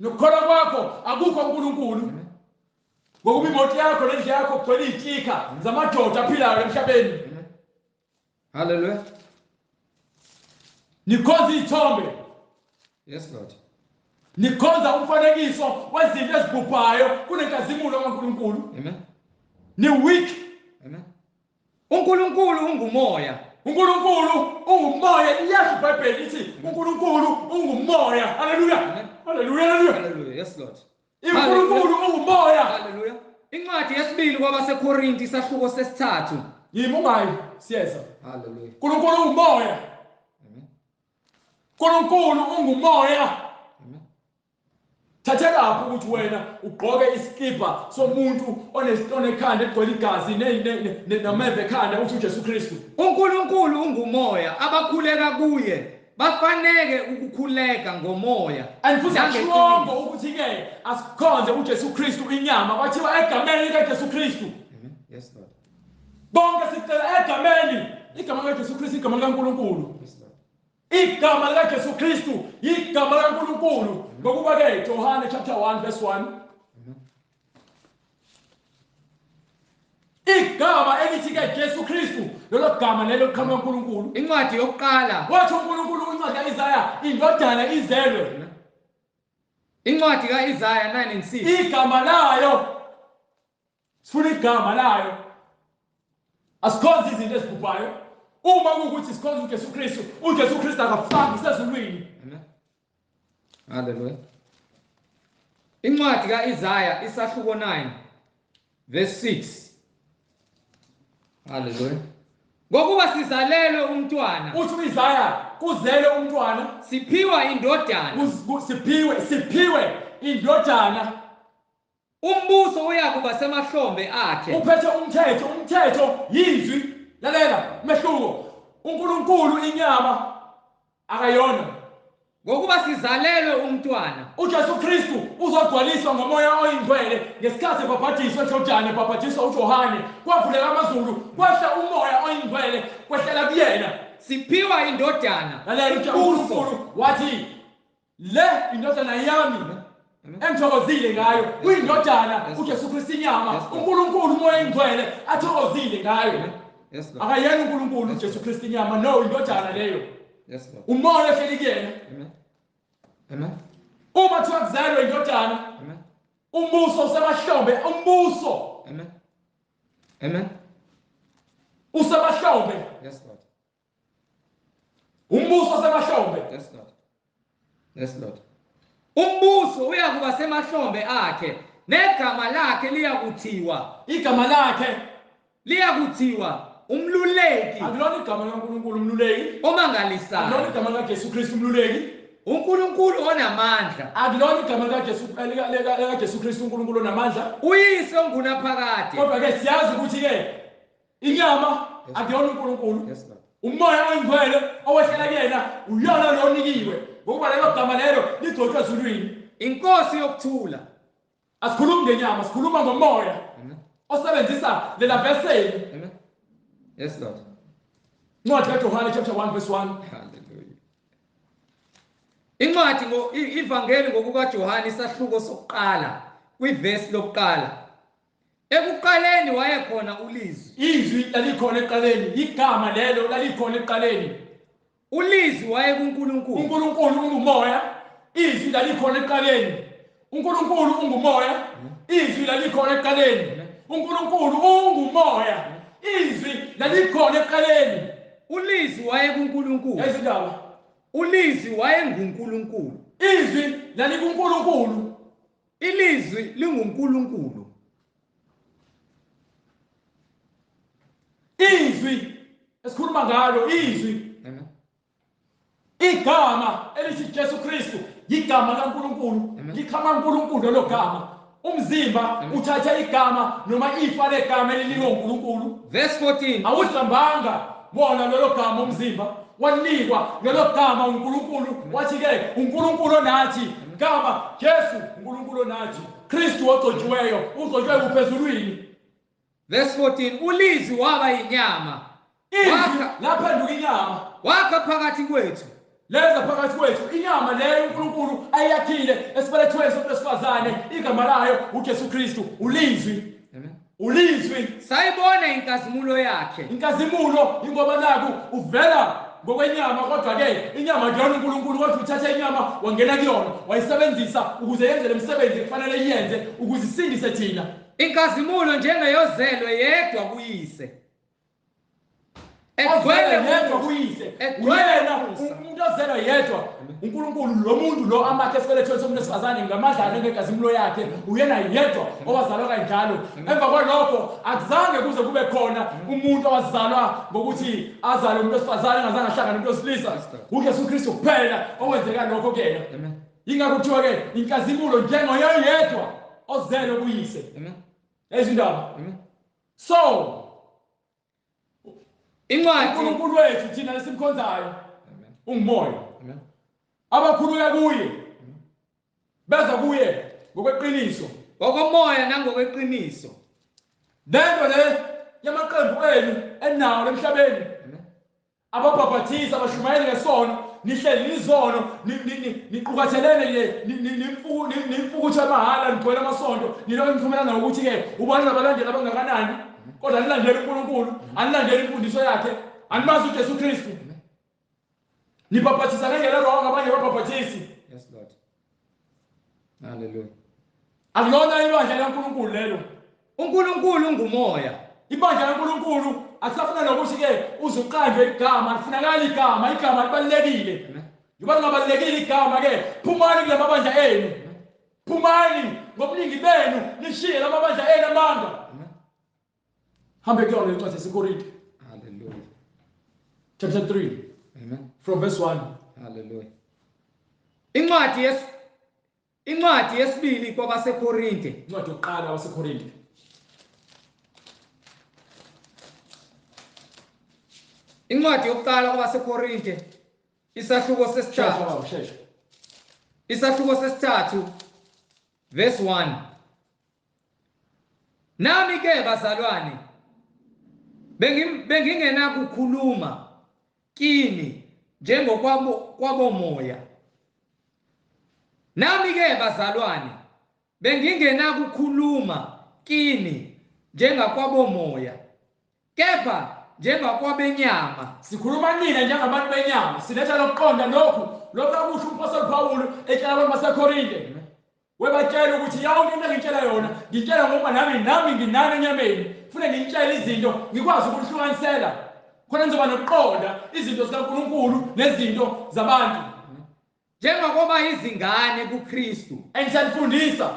Speaker 2: Nokukholwa kwakho akukho uNkulunkulu. Ngokuba imoto yakho nendlu yakho kugcwele iy'tikha zamadoda aphilayo emhlabeni.
Speaker 1: Hallelujah.
Speaker 2: Nikhonza iy'thombe.
Speaker 1: Yes Lord.
Speaker 2: Nikhonza umfanekiso wezinto ezibhubhayo kunenkazimulo kaNkulunkulu.
Speaker 1: Amen.
Speaker 2: Ni weak.
Speaker 1: Amen. uNkulunkulu ungumoya.
Speaker 2: uNkulunkulu ungumoya. Iyasho iBhayibheli lithi uNkulunkulu ungumoya. Hallelujah. Hallelujah. Hallelujah.
Speaker 1: Hallelujah. Yes Lord.
Speaker 2: uNkulunkulu ungumoya.
Speaker 1: Hallelujah. Incwadi yesibili kwabaseKorinte isahluko sesithathu.
Speaker 2: Yimi ungayi siyeza.
Speaker 1: Hallelujah.
Speaker 2: uNkulunkulu ungumoya.
Speaker 1: Amen.
Speaker 2: uNkulunkulu ungumoya.
Speaker 1: Amen.
Speaker 2: Thathelaphi ukuthi wena ugqoke isikibha somuntu onekhanda egcwele igazi nameva ekhanda uthi uJesu Kristu.
Speaker 1: uNkulunkulu ungumoya, abakhuleka kuye bafanele ukukhuleka ngomoya.
Speaker 2: And futhi akusho ukuthi ke asikhonze uJesu Kristu inyama, kwathiwa egameni likaJesu Kristu.
Speaker 1: Amen. Yes Lord.
Speaker 2: Bonke sicela egameni, igama likaJesu Kristu, igama likaNkulunkulu.
Speaker 1: Yes Lord.
Speaker 2: Igama likaJesu Kristu igama likaNkulunkulu. Ngokuba ke Johane chapter 1 verse 1. Igama elithi ke Jesu Kristu, lelo gama lelo liqhamuka kuNkulunkulu.
Speaker 1: Incwadi yokuqala.
Speaker 2: Wathi uNkulunkulu kwincwadi kaIsaya, indodana izelwe.
Speaker 1: Incwadi kaIsaya 9 and 6.
Speaker 2: Igama layo. Sifuna igama layo. Asikhonze izinto ezibhubhayo. Uma kuwukuthi sikhonza uJesu Kristu, uJesu Kristu akafaki sezulwini.
Speaker 1: Amen. Hallelujah. Incwadi kaIsaya isahluko 9 verse 6. Hallelujah. Ngokuba sizalelwe umntwana.
Speaker 2: Uthi uIsaya kuzele umntwana,
Speaker 1: siphiwa indodana.
Speaker 2: Siphiwe indodana.
Speaker 1: Umbuso uyakuba semahlombe akhe.
Speaker 2: Uphethe umthetho, umthetho yizwi. Lalela mehluko. uNkulunkulu inyama akayona.
Speaker 1: Ngokuba sizalelwe umntwana.
Speaker 2: uJesu Kristu uzogcwaliswa ngomoya oyingcwele ngesikhathi ebhabhadiswa eJordani, ebhabhadiswa uJohane, kwavuleka amazulu, kwehla umoya oyingcwele, kwehlela kuyena.
Speaker 1: Siphiwa indodana.
Speaker 2: Lalela uNkulunkulu wathi le indodana yami engithokozile ngayo, kuyindodana uJesu Kristu inyama, uNkulunkulu umoya oyingcwele athokozile ngayo.
Speaker 1: Yes Lord.
Speaker 2: Akayena uNkulunkulu uJesu Kristu inyama, no, indodana leyo.
Speaker 1: Yes Lord.
Speaker 2: Umoya ohleli kuyena.
Speaker 1: Amen. Amen.
Speaker 2: Uma kuthiwa kuzelwe indodana,
Speaker 1: Amen.
Speaker 2: umbuso usemahlombe, umbuso.
Speaker 1: Amen. Amen.
Speaker 2: Usemahlombe.
Speaker 1: Yes Lord.
Speaker 2: Umbuso usemahlombe.
Speaker 1: Yes Lord. Yes Lord. Umbuso uyakuba semahlombe akhe, negama lakhe liyakuthiwa.
Speaker 2: Igama lakhe
Speaker 1: liyakuthiwa umluleki.
Speaker 2: Akulona igama likaNkulunkulu umluleki.
Speaker 1: Omangalisayo.
Speaker 2: Akulona igama likaJesu Kristu umluleki.
Speaker 1: uNkulunkulu onamandla.
Speaker 2: Akulona igama likaJesu Kristu uNkulunkulu onamandla.
Speaker 1: Uyise ongunaphakade.
Speaker 2: Kodwa ke siyazi ukuthi ke inyama akuyona uNkulunkulu.
Speaker 1: Yes Lord.
Speaker 2: Umoya oyingcwele owehlela kuyena uyona lo onikiwe, ngokuba lelo gama lelo ligcotshwe ezulwini.
Speaker 1: Inkosi yokuthula.
Speaker 2: Asikhulumi ngenyama, sikhuluma ngomoya.
Speaker 1: Amen.
Speaker 2: Osebenzisa lela veseli.
Speaker 1: Amen. Yes Lord.
Speaker 2: Incwadi kaJohane chapter 1 verse 1.
Speaker 1: Hallelujah. Incwadi ivangeli ngokukaJohane isahluko sokuqala kwivesi lokuqala. Ekuqaleni wayekhona uLizwi.
Speaker 2: Izwi lalikhona ekuqaleni, igama lelo lalikhona ekuqaleni.
Speaker 1: uLizwi wayekuNkulunkulu.
Speaker 2: uNkulunkulu ungumoya, izwi lalikhona ekuqaleni. uNkulunkulu ungumoya, izwi lalikhona ekuqaleni. uNkulunkulu ungumoya. Izwi lalikhona ekuqaleni.
Speaker 1: Ulizwi wayekuNkulunkulu.
Speaker 2: Izindaba.
Speaker 1: Ulizwi wayenguNkulunkulu.
Speaker 2: Izwi lalikuNkulunkulu.
Speaker 1: Ilizwi linguNkulunkulu.
Speaker 2: Izwi esikhuluma ngalo, izwi.
Speaker 1: Amen.
Speaker 2: Igama elithi Jesu Kristu igama kaNkulunkulu, likhama uNkulunkulu lelo gama. Umzimba uthatha igama noma ifa legama elinikwe uNkulunkulu.
Speaker 1: Verse 14.
Speaker 2: Awuhlambanga wona lelo gama umzimba, wanikwa lelo gama uNkulunkulu. Wathi ke uNkulunkulu onathi, gama Jesu uNkulunkulu onathi, Kristu ogcotshiweyo, ugcotshwe kuphezulwini.
Speaker 1: Verse 14. Ulizwi waba inyama.
Speaker 2: Izwi laphenduka inyama.
Speaker 1: Wakha phakathi kwethu.
Speaker 2: Leza phakathi kwethu inyama leyo uNkulunkulu ayiyakhile esibelethweni somuntu wesifazane, igama layo uJesu Kristu, ulizwi.
Speaker 1: Amen.
Speaker 2: Ulizwi.
Speaker 1: Sayibona inkazimulo yakhe.
Speaker 2: Inkazimulo ingoba naku uvela ngokwenyama, kodwa ke inyama kuyona uNkulunkulu, kodwa uthatha inyama wangena kuyona wayisebenzisa ukuze yenze lemisebenzi kufanele iyenze ukuze isindise thina.
Speaker 1: Inkazimulo njengeyozelwe yedwa kuyise.
Speaker 2: Egcwele yedwa kuyise. Uyena umuntu ozelwe yedwa uNkulunkulu, lo muntu lo amakhe esibelethweni somuntu wesifazane ngamandla nengegazimulo yakhe, uyena yedwa owazalwa kanjalo. Emva kwalokho akuzange kuze kube khona umuntu owazalwa ngokuthi azalwe umuntu wesifazane engazange ahlangane nomuntu wesilisa. UJesu Kristu kuphela owenzeka lokho kuyena. Yingakho kuthiwa ke inkazimulo njengoyedwa ozelwe kuyise. Ezindaba. So
Speaker 1: incwadi
Speaker 2: uNkulunkulu wethu thina lesimkhonzayo ungumoya. Abakhuluka kuye beza kuye ngokweqiniso,
Speaker 1: ngokomoya nangokweqiniso.
Speaker 2: Lento le yamaqembu enu enawo emhlabeni, ababhabhathisa abashumayeli ngesono, nihleli nizono, niqukathelene nimfukuthe mahhala, nigcwele amasonto, nilokhu nithumelana ngokuthi ke ubani nabalandeli abangakanani, kodwa anilandeli uNkulunkulu, anilandeli imfundiso yakhe, animazi uJesu Kristu. Nibhabhathisa ngendlela wrong, abanye babhabhathisi.
Speaker 1: Yes Lord. Hallelujah.
Speaker 2: Akulona ibandla laNkulunkulu lelo.
Speaker 1: uNkulunkulu ungumoya.
Speaker 2: Ibandla laNkulunkulu akusafuna nokuthi ke uzuqanjwe igama, lifunakala igama, igama libalulekile. Njengoba lingabalulekile igama ke, phumani kule mabandla enu. Phumani ngobuningi benu, nishiye lamabandla enu amanga. Hambe kuyona incwadi yaseKorinte.
Speaker 1: Hallelujah.
Speaker 2: Chapter 3.
Speaker 1: Amen.
Speaker 2: From verse 1.
Speaker 1: Hallelujah. Incwadi yesibili kwabaseKorinte.
Speaker 2: Incwadi yokuqala kwabaseKorinte.
Speaker 1: Incwadi yokuqala kwabaseKorinte isahluko sesithathu. Isahluko sesithathu verse 1. Nami ke bazalwane bengingenakukhuluma kini njengokwabomoya. Nami ke bazalwane bengingenakukhuluma kini njengakwabomoya, kepha njengakwabenyama.
Speaker 2: Sikhuluma nina njengabantu benyama, siletha lokuqonda lokhu lokhu akusho uMpostoli Paul etshela abantu baseKorinte. Webatshela ukuthi yonke into engitshela yona ngitshela ngoba nami nginani enyameni, kufanele ngitshele izinto ngikwazi ukuhlukanisela khona nizoba nokuqonda izinto zikaNkulunkulu nezinto zabantu.
Speaker 1: Njengokuba izingane kuKristu.
Speaker 2: Engisanifundisa.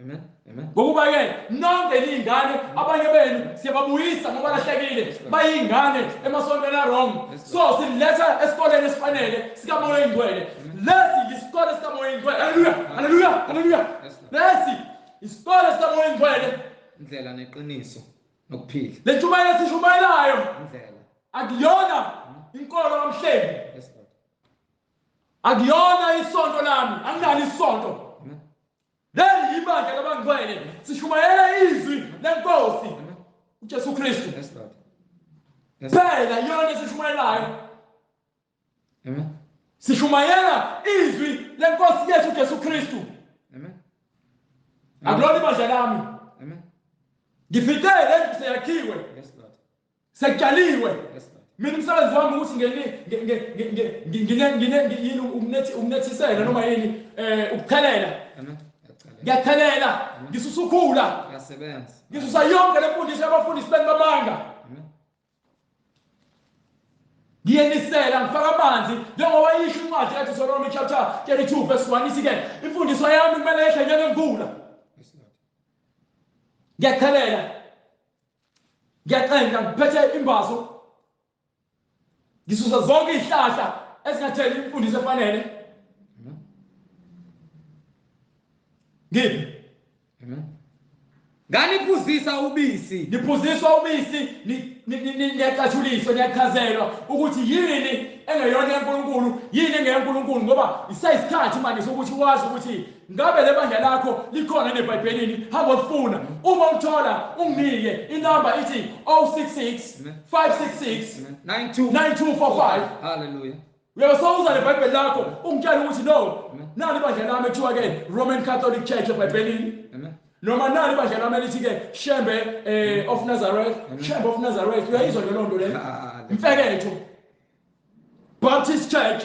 Speaker 1: Amen. Amen.
Speaker 2: Ngokuba ke nonke niyingane, abanye benu siyababuyisa ngoba lahlekile, bayingane emasontweni a wrong. So siletha esikoleni esifanele sikaMoya Oyingcwele. Lesi isikole sikaMoya Oyingcwele. Haleluya, haleluya, haleluya. Lesi isikole sikaMoya Oyingcwele.
Speaker 1: Indlela neqiniso nokuphila.
Speaker 2: Le ntshumayelo esishumayelayo
Speaker 1: indlela
Speaker 2: akuyona inkolo kaMhlengi.
Speaker 1: Yes Lord.
Speaker 2: Akuyona isonto lami, anginalo isonto. Leli ibandla labangcwele, sishumayela izwi lenkosi uJesu Kristu.
Speaker 1: Yes Lord.
Speaker 2: Phela yona esishumayelayo.
Speaker 1: Amen.
Speaker 2: Sishumayela izwi lenkosi yethu uJesu Kristu.
Speaker 1: Amen.
Speaker 2: Akulona ibandla lami.
Speaker 1: Amen.
Speaker 2: Ngifike le ndlu seyakhiwe.
Speaker 1: Yes Lord.
Speaker 2: Sekutshaliwe.
Speaker 1: Yes Lord.
Speaker 2: Mina umsebenzi wami ukuthi ngine yini ukunethisela noma yini ukuchelela.
Speaker 1: Amen.
Speaker 2: Ngiyachelela, ngisusa ukhula.
Speaker 1: Ngiyasebenza.
Speaker 2: Ngisusa yonke le mfundiso yabafundisi benu bamanga. Ngiyenisela, ngifaka amanzi njengoba isho incwadi kaDeuteronomy chapter 32 verse 1 ithi ke imfundiso yami kumele yehle njengemvula. Ngiyachelela. Ngiyacenga, ngiphethe imbazo. Ngisusa zonke izihlahla ezingatheli imfundiso efanele. Ngiphi?
Speaker 1: Amen. Nganiphuzisa ubisi.
Speaker 2: Niphuziswa ubisi, niyacathuliswa, niyachazelwa ukuthi yini engeyona yaNkulunkulu, yini engeyaNkulunkulu, ngoba isayisikhathi manje sokuthi wazi ukuthi ngabe le bandla lakho likhona neBhayibhelini, hamba ulifuna. Uma ulithola unginike inamba ithi 066 566 9245.
Speaker 1: Hallelujah.
Speaker 2: Uyabe sowuza neBhayibheli lakho ungitshela ukuthi no, nali ibandla lami ekuthiwa ke Roman Catholic Church eBhayibhelini.
Speaker 1: Amen.
Speaker 2: Noma nali ibandla lami elithi ke Shembe of Nazareth, Shembe of Nazareth, uyayizwa nje lonto le. Mfeketho. Baptist Church.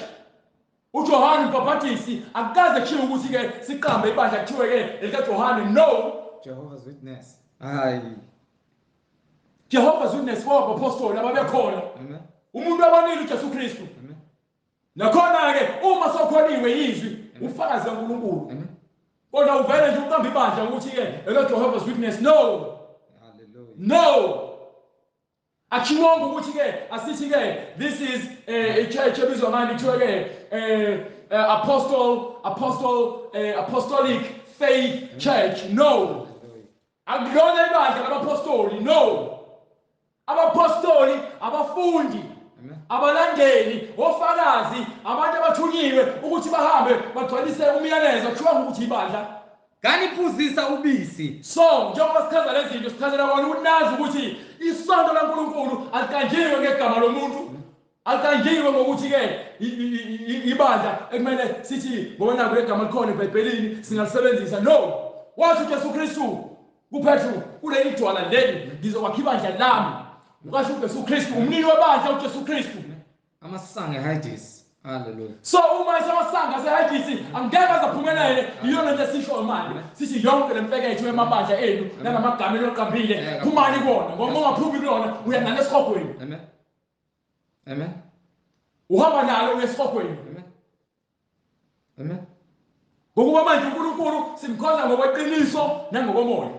Speaker 2: uJohane umbhaphatisi akukaze kushiwo ukuthi ke siqambe ibandla kuthiwe ke elikaJohane, no.
Speaker 1: Jehovah's Witness. Hayi.
Speaker 2: Jehovah's Witness wabapostoli ababekhona.
Speaker 1: Amen.
Speaker 2: Umuntu abanile uJesu Kristu.
Speaker 1: Amen.
Speaker 2: Nakhona ke uma sokholiwe izwi ufakazi kaNkulunkulu.
Speaker 1: Amen.
Speaker 2: Kodwa uvele nje uqamba ibandla ukuthi ke elo Jehovah's Witness, no.
Speaker 1: Hallelujah.
Speaker 2: No. Akhiwonke ukuthi ke asithi ke this is a church ebizwa ngani kuthiwa ke apostolic faith church, no. Akulona ibandla labapostoli, no. Abapostoli, abafundi, abalandeli, ofakazi, abantu abathunyiwe ukuthi bahambe bagcwalise umyalezo, kuthiwa ukuthi ibandla.
Speaker 1: Nganiphuzisa ubisi.
Speaker 2: So njengoba sichaza lezi zinto, sichazela kona ukuthi nazi ukuthi isonto laNkulunkulu aliqanjiwe ngegama lomuntu, aliqanjiwe ngokuthi ke ibandla ekumele sithi ngoba naku legama likhona eBhayibhelini singalisebenzisa, no. Wathi uJesu Kristu kuPetru, kuleli dwala leli ngizokwakha ibandla lami. Ukasho uJesu Kristu, umnini webandla uJesu Kristu.
Speaker 1: Amasango eHades. Hallelujah.
Speaker 2: So uma esamasango aseHades angeke azaphumelele, iyona nto esishoyo manje. Sithi yonke le mfeketho emabandla enu nalamagama eniwaqambile, phumani kuwona, ngoba uma ungaphumi kulona uya nalo esihogweni.
Speaker 1: Amen. Amen.
Speaker 2: Uhamba nalo uya esihogweni.
Speaker 1: Amen. Amen.
Speaker 2: Ngokuba manje uNkulunkulu simkhonza ngokweqiniso nangokomoya.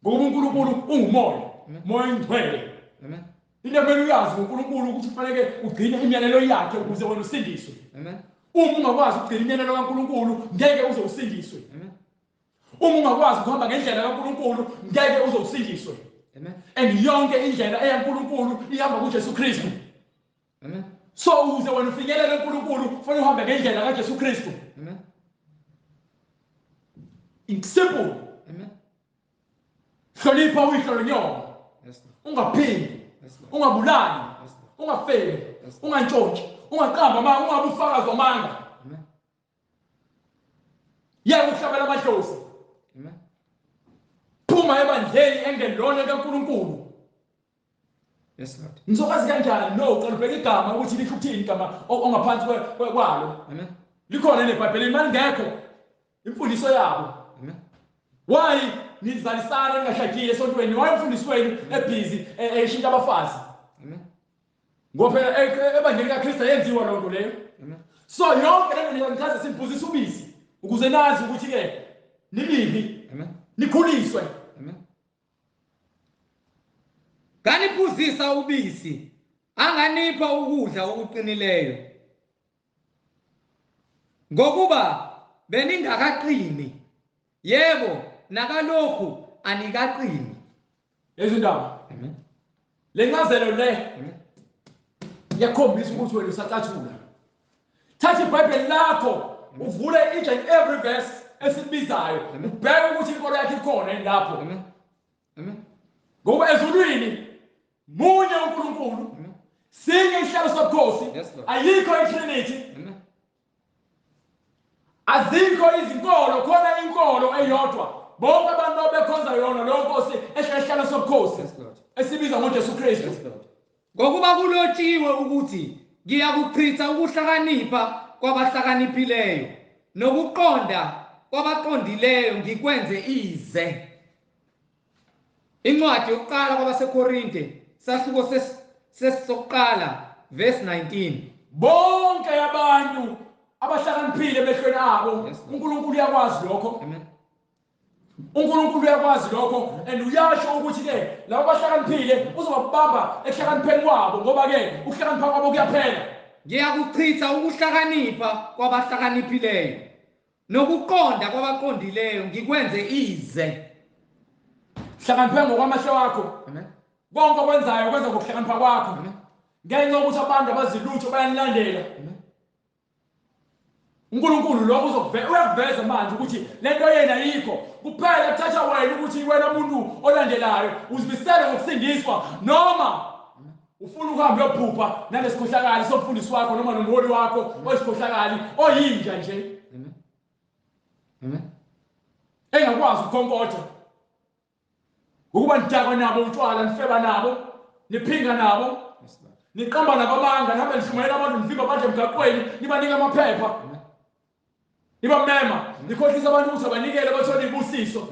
Speaker 2: Ngokuba uNkulunkulu ungumoya, moya ongcwele.
Speaker 1: Amen.
Speaker 2: Into ekumele uyazi ngoNkulunkulu ukuthi kufanele ugcine imiyalelo yakhe ukuze wena usindiswe.
Speaker 1: Amen.
Speaker 2: Uma ungakwazi ukugcina imiyalelo kaNkulunkulu ngeke uze usindiswe.
Speaker 1: Amen.
Speaker 2: Uma ungakwazi ukuhamba ngendlela kaNkulunkulu ngeke uze usindiswe.
Speaker 1: Amen.
Speaker 2: And yonke indlela eyaNkulunkulu ihamba kuJesu Kristu.
Speaker 1: Amen.
Speaker 2: So ukuze wena ufinyelele kuNkulunkulu kufanele uhambe ngendlela kaJesu Kristu.
Speaker 1: Amen.
Speaker 2: It's simple.
Speaker 1: Amen.
Speaker 2: Hlonipha uyihlo nonyoko.
Speaker 1: Yes, Lord.
Speaker 2: Ungaphingi.
Speaker 1: Yes, Lord.
Speaker 2: Ungabulali.
Speaker 1: Yes, Lord.
Speaker 2: Ungafebi.
Speaker 1: Yes, Lord.
Speaker 2: Ungantshontshi. Ungaqamba amanga, ungabe ufakazi wamanga.
Speaker 1: Amen.
Speaker 2: Yeka ukuhlabela amadlozi.
Speaker 1: Amen.
Speaker 2: Phuma ebandleni engelona kaNkulunkulu.
Speaker 1: Yes, Lord.
Speaker 2: Ngizokwazi kanjani? No, uqala ubheke igama ukuthi lisho ukuthini igama ongaphansi kwalo.
Speaker 1: Amen.
Speaker 2: Likhona neBhayibhelini malingekho imfundiso yabo.
Speaker 1: Amen.
Speaker 2: Why nizalisana ningashadile esontweni? Why umfundisi wenu ebhizi eshintsha abafazi?
Speaker 1: Amen.
Speaker 2: Ngoba phela ebandleni kaKristu ayenziwa loo nto leyo.
Speaker 1: Amen.
Speaker 2: So yonke le nto ngichaza simphuzisa ubisi ukuze nazi ukuthi ke nimiphi.
Speaker 1: Amen.
Speaker 2: Nikhuliswe.
Speaker 1: Amen. Nganiphuzisa ubisi anganipha ukudla okuqinileyo, ngokuba beningakaqini, yebo nakalokhu anikaqini.
Speaker 2: Lezi ndaba.
Speaker 1: Amen.
Speaker 2: Le ncazelo le
Speaker 1: Amen.
Speaker 2: iyakhombisa ukuthi wena usacathula. Thatha iBhayibheli lakho uvule each and every verse esibizayo,
Speaker 1: Amen.
Speaker 2: ubheke ukuthi inkolo yakhe ikhona yini lapho.
Speaker 1: Amen. Amen.
Speaker 2: Ngoba ezulwini munye uNkulunkulu,
Speaker 1: Amen.
Speaker 2: sinye isihlalo sobukhosi,
Speaker 1: Yes, Lord.
Speaker 2: ayikho iTrinity,
Speaker 1: Amen.
Speaker 2: azikho izinkolo, khona inkolo eyodwa. Bonke abantu abekhonza yona leyo nkosi ehlala esihlalo sobukhosi
Speaker 1: Yes, Lord.
Speaker 2: esibizwa ngoJesu Kristu.
Speaker 1: Yes, Lord. Ngokuba kulotshiwe ukuthi ngiyakuchitha ukuhlakanipha kwabahlakaniphileyo nokuqonda kwabaqondileyo ngikwenze ize. Incwadi yokuqala kwabaseKorinte sahluko sesiqala verse 19.
Speaker 2: Bonke abantu abahlakaniphile emehlweni abo, uNkulunkulu uyakwazi lokho.
Speaker 1: Amen.
Speaker 2: uNkulunkulu uyakwazi lokho and uyasho ukuthi ke labo abahlakaniphile uzobabamba ekuhlakanipheni kwabo, ngoba ke ukuhlakanipha kwabo kuyaphela.
Speaker 1: Ngiyakuchitha ukuhlakanipha kwabahlakaniphileyo nokuqonda kwabaqondileyo ngikwenze ize.
Speaker 2: Hlakaniphe ngokwamehlo wakho.
Speaker 1: Amen.
Speaker 2: Konke okwenzayo kwenza ngokuhlakanipha kwakho.
Speaker 1: Amen.
Speaker 2: Ngenxa yokuthi abantu abazilutho bayanilandela.
Speaker 1: Amen.
Speaker 2: uNkulunkulu lokho uzokuveza, uyakuveza manje ukuthi lento yena ayikho. Kuphela kuthatha wena ukuthi wena umuntu olandelayo uzimisele ngokusindiswa noma ufuna ukuhamba uyophupha nalesikhohlakali somfundisi wakho noma nomholi wakho oyisikhohlakali oyinja nje.
Speaker 1: Amen. Amen.
Speaker 2: Engakwazi ukukhonkotha. Ukuba nidakwa nabo utshwala, nifeba nabo, niphinga nabo, niqamba nabo amanga, nihambe nishumayela abantu, nivimba abantu emgaqweni, nibanika amaphepha, nibamema, nikhohlisa abantu ukuthi abanikele bathole ibusiso.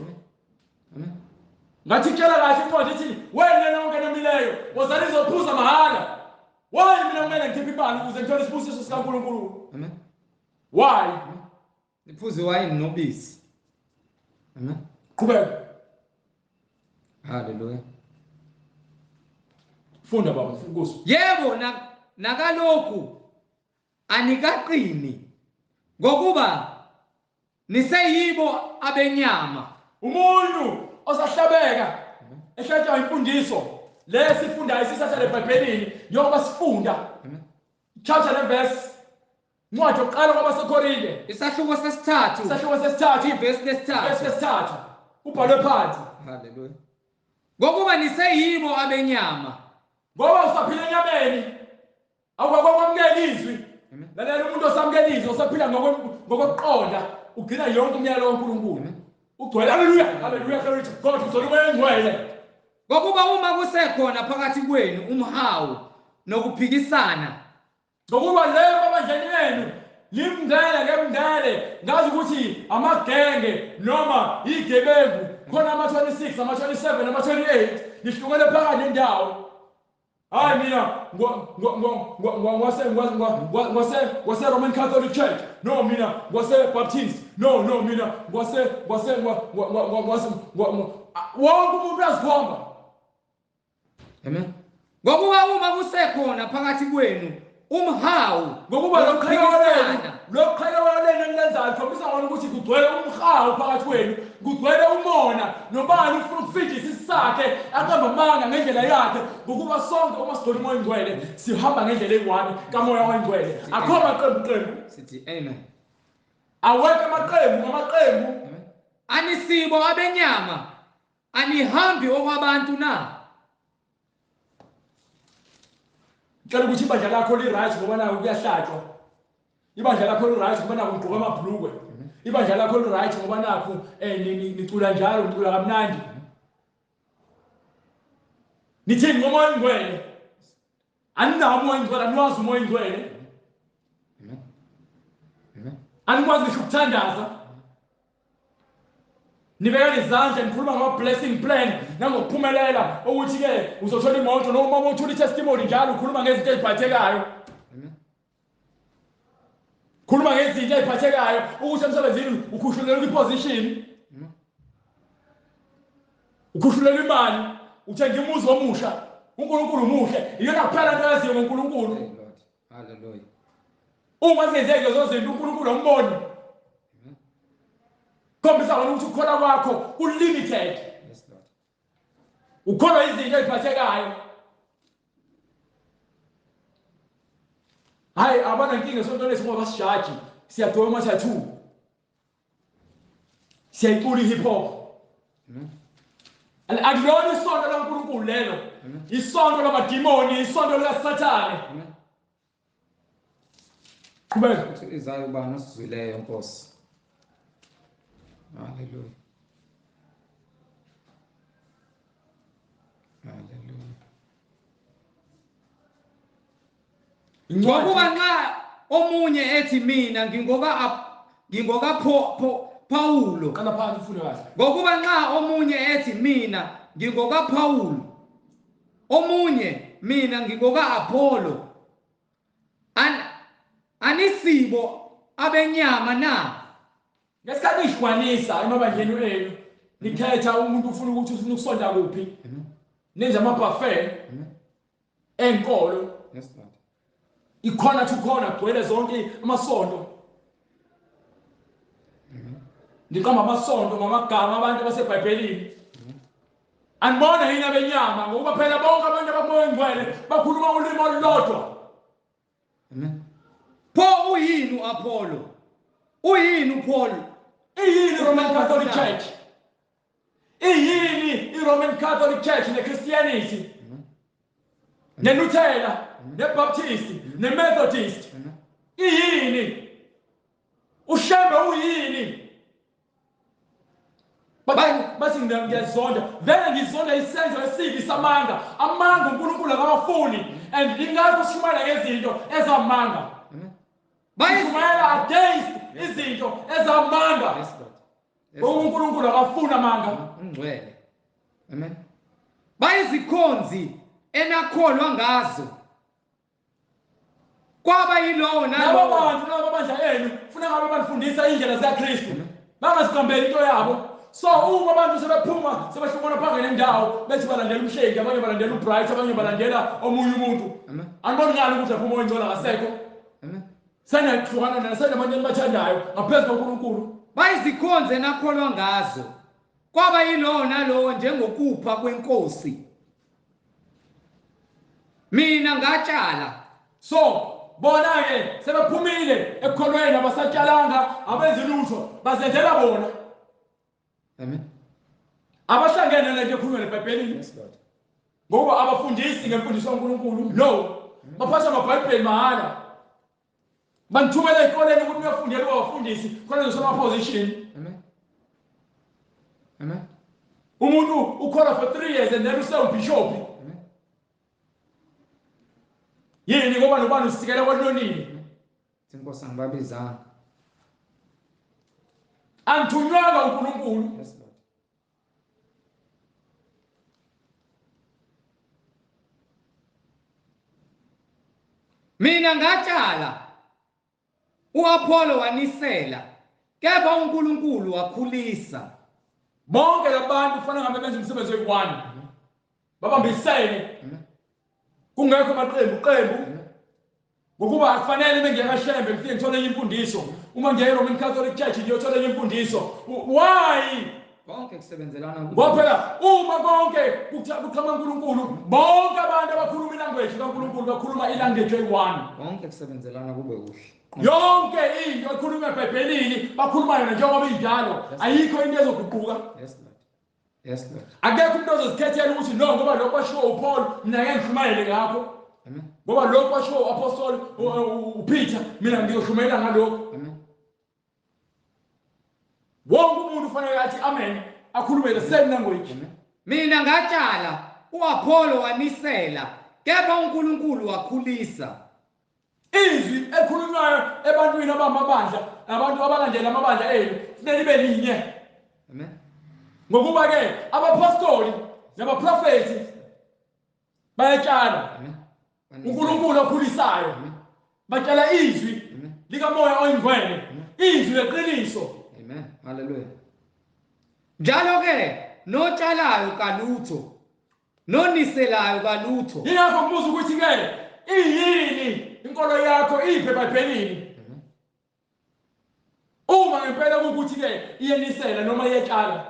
Speaker 2: Ngathi tshela kahle incwadi ithi wena nonke nemileyo wozani izophuza mahhala. Why mina kumele ngikhiphe imali ukuze ngithole isibusiso sikaNkulunkulu?
Speaker 1: Amen.
Speaker 2: Why?
Speaker 1: Niphuze iwayini nobisi. Amen.
Speaker 2: Qhubeka.
Speaker 1: Hallelujah.
Speaker 2: Funda baba, ukuzwa.
Speaker 1: Yebo, nakalokhu anikaqini ngokuba niseyibo abenyama.
Speaker 2: Umuntu osahlabeka ehlatshwa imfundiso lesifundayo sisatha eBhayibhelini njengoba sifunda. Chapter and verse. Incwadi yokuqala kwabaseKorinte.
Speaker 1: Isahluko sesithathu.
Speaker 2: Isahluko sesithathu.
Speaker 1: Ivesi lesithathu.
Speaker 2: Ivesi lesithathu. Ubhalwe phansi.
Speaker 1: Hallelujah. Ngokuba niseyibo abenyama.
Speaker 2: Ngoba usaphila enyameni. Awukakwamukela izwi. Lalela umuntu osamukela izwi osaphila ngokuqonda ugcina yonke umyalo kaNkulunkulu. Ugcwele haleluya, haleluya, glory to God, ugcwele umoya ongcwele.
Speaker 1: Ngokuba uma kusekhona phakathi kwenu umhawu nokuphikisana,
Speaker 2: ngokuba leyo ebandleni lenu limndele ngemndele, ngazi ukuthi amagenge noma igebengu khona ama-26, ama-27, ama-28 nihlukene phakathi nendawo. Hayi mina ngwase Roman Catholic Church, no mina ngwase Baptist, no mina ngwase wonke umuntu uyazikhomba.
Speaker 1: Amen. Ngokuba uma kusekhona phakathi kwenu umhawu,
Speaker 2: ngokuba lokuqhekela lenu enilenzayo khombisa ngona ukuthi kugcwele umhawu phakathi kwenu, kugcwele umona, nobani ufuna ukufidisa isakhe aqamba amanga ngendlela yakhe. Ngokuba sonke uma sigcwele umoya ongcwele sihamba ngendlela eyi-one kamoya ongcwele. Akho maqembu qembu.
Speaker 1: Sithi amen.
Speaker 2: Awekho amaqembu ngamaqembu.
Speaker 1: Anisibo abenyama, anihambi okwabantu na?
Speaker 2: Ngicela ukuthi ibandla lakho li-right ngoba nayo kuyahlatshwa. Ibandla lakho li-right ngoba nakho ugqoka amabhlukwe. Ibandla lakho li-right ngoba nakho nicula njalo, nicula kamnandi. Nithini ngomoya ongcwele? Aninawo umoya ongcwele, aniwazi umoya ongcwele. Anikwazi ngisho ukuthandaza. Nibeka izandla nikhuluma ngama-blessing plan nangokuphumelela ukuthi-ke uzothola imoto noma uma uthola i-testimony njalo ukhuluma ngezinto eziphathekayo. Khuluma ngezinto eziphathekayo ukuthi emsebenzini ukhushulelwe kwi-position, ukhushulelwe imali, uthenga umuzi omusha. uNkulunkulu muhle, iyona kuphela into yaziyo ngoNkulunkulu.
Speaker 1: Hallelujah.
Speaker 2: Uma zingenzeki lezo zinto uNkulunkulu awumboni. Khombisa wena ukuthi ukukholwa kwakho ku-limited.
Speaker 1: Yes, Lord.
Speaker 2: Ukholwa izinto eziphathekayo. Hayi abanankinga esontweni lethu ngoba sijaji, siyagcoba ama-tattoo, siyayicula i-hip hop. Akulona isonto laNkulunkulu lelo, isonto lamadimoni, isonto likaSathane. Qhubeka.
Speaker 1: Uthi Isaya ubani osizwileyo Nkosi. Hallelujah. Hallelujah. Ngokuba nxa omunye ethi mina ngingoka Paulo.
Speaker 2: Qala phansi ufunde kahle.
Speaker 1: Ngokuba nxa omunye ethi mina ngingokaPaulo, omunye mina ngingoka-Apollo, anisibo abenyama na?
Speaker 2: Ngesikhathi nihlukanisa emabandleni enu, nikhetha umuntu ufuna ukuthi ufuna ukusonta kuphi, nenze ama-buffet enkolo.
Speaker 1: Yes, Lord.
Speaker 2: Ikhona to khona gcwele zonke amasonto. Niqamba amasonto ngamagama abantu abaseBhayibhelini. Anibona yini abenyama, ngokuba phela bonke abantu abakumoya ongcwele bakhuluma ulimi olulodwa.
Speaker 1: Amen. Pho uyini uApollo? Uyini uPaul?
Speaker 2: Iyini iRoman Catholic Church? Iyini iRoman Catholic Church neChristianity? NeLuthela, neBaptist, neMethodist. Iyini? uShembe uyini? Bathi ngiyazonda. Vele ngizonda isenzo esibi samanga. Amanga uNkulunkulu akawafuni. And ingakho sishumayela ngezinto ezamanga. Bayishumayela against izinto ezamanga.
Speaker 1: Yes, Lord. Yes,
Speaker 2: uNkulunkulu akafuni amanga.
Speaker 1: Ungcwele. Amen. Bayizikhonzi enakholwa ngazo. Kwaba yilowo
Speaker 2: nalowo.
Speaker 1: Labo
Speaker 2: bantu laba bandla enu funa ngabe banifundisa indlela zikaKristu. Bangaziqambeli into yabo. So uma abantu sebephuma sebehlukana phakathi nendawo bethi balandela umshengi, abanye balandela uBright, abanye balandela omunye umuntu. Aniboni ngani ukuthi lapho umoya ongcwele akasekho?
Speaker 1: Amen.
Speaker 2: Senahlukana nasenabantu enibathandayo ngaphezu koNkulunkulu.
Speaker 1: Bayizikhonze enakholwa ngazo. Kwaba yilowo nalowo njengokupha kwenkosi. Mina ngatshala.
Speaker 2: So bona ke sebephumile ekukholweni, abasatshalanga, abenzi lutho, bazenzela bona.
Speaker 1: Amen.
Speaker 2: Abahlangene lento ekhulunywa eBhayibhelini.
Speaker 1: Yes, Lord.
Speaker 2: Ngoba abafundisi ngemfundiso kaNkulunkulu. No. Baphatha amaBhayibheli mahhala. Banithumela ezikoleni ukuthi niyofundela abafundisi khona ngisoma position.
Speaker 1: Amen. Amen.
Speaker 2: Umuntu ukholwa for 3 years and then usewubishop.
Speaker 1: Amen.
Speaker 2: Yini ngoba nobani usikela kwanonini?
Speaker 1: Inkosi angibabizanga.
Speaker 2: Angithunywanga uNkulunkulu.
Speaker 1: Yes, Lord. Mina ngatshala, uApollo wanisela, kepha uNkulunkulu wakhulisa.
Speaker 2: Bonke labantu kufanele ngabe benze umsebenzi oyi-one. Babambisene. Kungekho maqembu qembu. Ngokuba akufanele bengiyakashembe ngifike ngithole enye imfundiso. Uma ngiya eRoman Catholic Church ngiyothola enye imfundiso. Why?
Speaker 1: Konke kusebenzelana
Speaker 2: Ngoba phela uma konke kuqhamuka uNkulunkulu, bonke abantu abakhuluma ilanguage kaNkulunkulu bakhuluma ilanguage eyi-one.
Speaker 1: Konke kusebenzelana kube kuhle.
Speaker 2: Yonke into ekhulunywa eBhayibhelini bakhuluma yona njengoba injalo. Ayikho into ezoguquka.
Speaker 1: Yes, Lord. Yes, Lord.
Speaker 2: Akekho umuntu ozozikhethela ukuthi no ngoba lokho kwashiwo uPaul mina ngeke ngishumayele ngakho.
Speaker 1: Amen.
Speaker 2: Ngoba lokho kwashiwo uApostle uPeter mina ngiyoshumayela ngalokho.
Speaker 1: Amen.
Speaker 2: Wonke umuntu ufanele athi amen, akhulume the same language.
Speaker 1: Amen. Mina ngatshala, uApollo wanisela, kepha uNkulunkulu wakhulisa.
Speaker 2: Izwi elikhulunywayo ebantwini abamabandla, abantu abalandela amabandla enu, kufanele libe linye.
Speaker 1: Amen.
Speaker 2: Ngokuba ke abapostoli nabaprofeti bayatshala.
Speaker 1: Amen.
Speaker 2: uNkulunkulu okhulisayo.
Speaker 1: Amen.
Speaker 2: Batshala izwi
Speaker 1: Amen.
Speaker 2: likamoya oyingcwele, izwi leqiniso.
Speaker 1: Amen. Hallelujah. Njalo ke notshalayo kalutho, noniselayo kalutho.
Speaker 2: Yingakho ngibuza ukuthi ke iyini inkolo yakho, iphi eBhayibhelini? Uma ngempela kuwukuthi ke iyenisela noma iyetshala.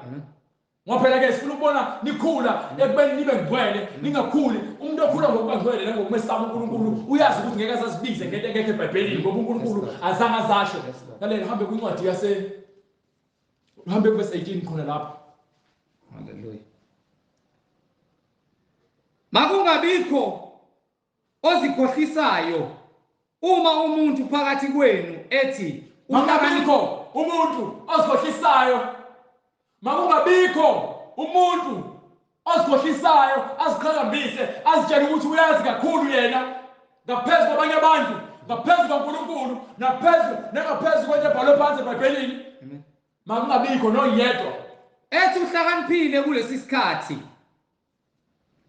Speaker 2: Ngoba phela ke sifuna ukubona nikhula ekubeni nibe ngcwele, ningakhuli. Umuntu okhula ngokuba ngcwele nangokumesaba uNkulunkulu uyazi ukuthi ngeke azazibize ngento engekho eBhayibhelini, ngoba uNkulunkulu azange azasho. Lalela, uhambe kwincwadi yase uhambe kuverse 18 khona lapho.
Speaker 1: Hallelujah. Makungabikho ozikhohlisayo uma umuntu phakathi kwenu ethi
Speaker 2: makungabikho umuntu ozikhohlisayo. Makungabikho umuntu ozikhohlisayo aziqhakambise azitshele ukuthi uyazi kakhulu yena ngaphezu kwabanye abantu, ngaphezu kaNkulunkulu, naphezu nangaphezu kwento ebhalwe phansi eBhayibhelini.
Speaker 1: Amen.
Speaker 2: Makungabikho noyedwa
Speaker 1: ethi uhlakaniphile kulesi sikhathi.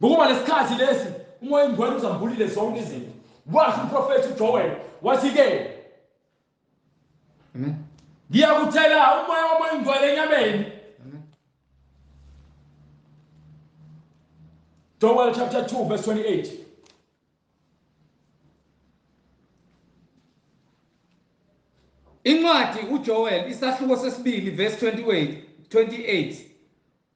Speaker 2: Ngokuba lesikhathi lesi uMoya oNgcwele uzambulile zonke izinto. Washo umprofethi uJoel wathi-ke,
Speaker 1: Amen.
Speaker 2: Ngiyakuthela umoya woMoya oNgcwele enyameni.
Speaker 1: Amen.
Speaker 2: Joel chapter 2 verse 28.
Speaker 1: Incwadi uJoel isahluko sesibili verse 28.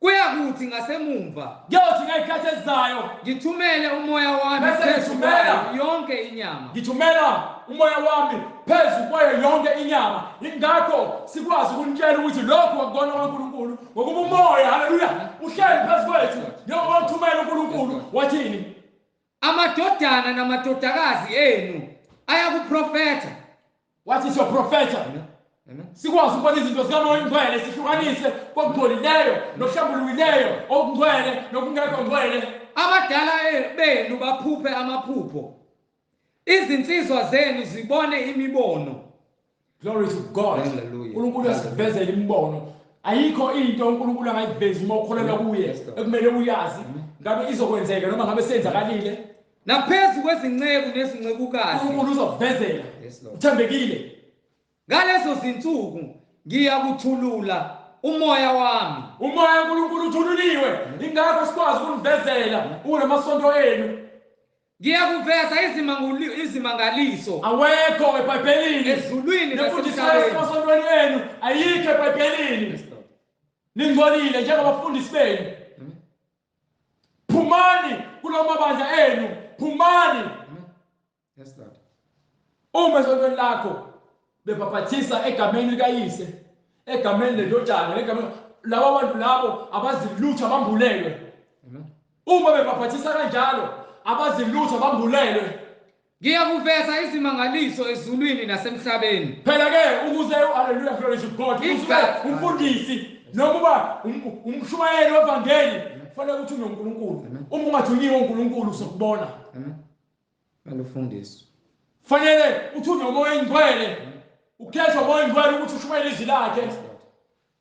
Speaker 1: Kuyakuthi ngasemumva
Speaker 2: Kuyothi ngey'khathi ezizayo
Speaker 1: ngithumele umoya wami
Speaker 2: Bese
Speaker 1: phezu
Speaker 2: ngithumela.
Speaker 1: kwayo yonke inyama.
Speaker 2: Ngithumela umoya wami phezu kwayo yonke inyama. Ingakho sikwazi ukunitshela ukuthi lokhu akukona kwaNkulunkulu, ngokuba umoya, haleluya, uhleli phezu kwethu. Njengoba wathumela uNkulunkulu, wathini?
Speaker 1: Amadodana namadodakazi enu ayakuprofetha.
Speaker 2: Wathi siyoprofetha.
Speaker 1: Amen.
Speaker 2: Sikwazi ukubona izinto zikaMoya oNgcwele, sihlukanise kokungcolileyo nokuhlambulukileyo, okungcwele nokungekho ngcwele.
Speaker 1: Abadala benu baphuphe amaphupho, izinsizwa zenu zibone imibono.
Speaker 2: Glory to God.
Speaker 1: Hallelujah.
Speaker 2: uNkulunkulu uyasivezela imibono. Ayikho into uNkulunkulu angayivezi uma ukholelwa kuye
Speaker 1: Yes, Lord.
Speaker 2: ekumele uyazi ngabe izokwenzeka noma ngabe senzakalile.
Speaker 1: Naphezu kwezinceku nezincekukazi.
Speaker 2: uNkulunkulu uzokuvezela.
Speaker 1: Yes, Lord.
Speaker 2: Uthembekile.
Speaker 1: Ngalezo zinsuku ngiyakuthulula umoya wami.
Speaker 2: Umoya kaNkulunkulu uthululiwe. Ingakho sikwazi ukunivezela kunamasonto enu.
Speaker 1: Ngiyakuveza izimangaliso
Speaker 2: Awekho eBhayibhelini.
Speaker 1: ezulwini
Speaker 2: Nemfundiso
Speaker 1: nasemhlabeni.
Speaker 2: emasontweni enu ayikho eBhayibhelini.
Speaker 1: Yes, Lord.
Speaker 2: Ningcolile njengabafundisi benu.
Speaker 1: Amen.
Speaker 2: Phumani kulawo mabandla enu, phumani.
Speaker 1: Amen. Yes, Lord.
Speaker 2: Uma esontweni lakho bebhaphathisa egameni likaYise, egameni leNdodana, egameni labo bantu labo abazilutho abambulelwe.
Speaker 1: Amen.
Speaker 2: Uma bebhaphathisa kanjalo abazilutho abambulelwe.
Speaker 1: Ngiyakuveza izimangaliso ezulwini nasemhlabeni.
Speaker 2: Phela ke ukuze, haleluya, glory to God, ukuze
Speaker 1: Igazi.
Speaker 2: umfundisi noma uba umshumayeli wevangeli kufanele ukuthi unoNkulunkulu.
Speaker 1: Amen.
Speaker 2: Uma ungathunyiwe uNkulunkulu usokubona.
Speaker 1: Amen. Balufundiswa.
Speaker 2: Fanele uthunywe uMoya oNgcwele. Ukhethwe uMoya oNgcwele ukuthi ushumayele izwi lakhe.
Speaker 1: Yes, Lord.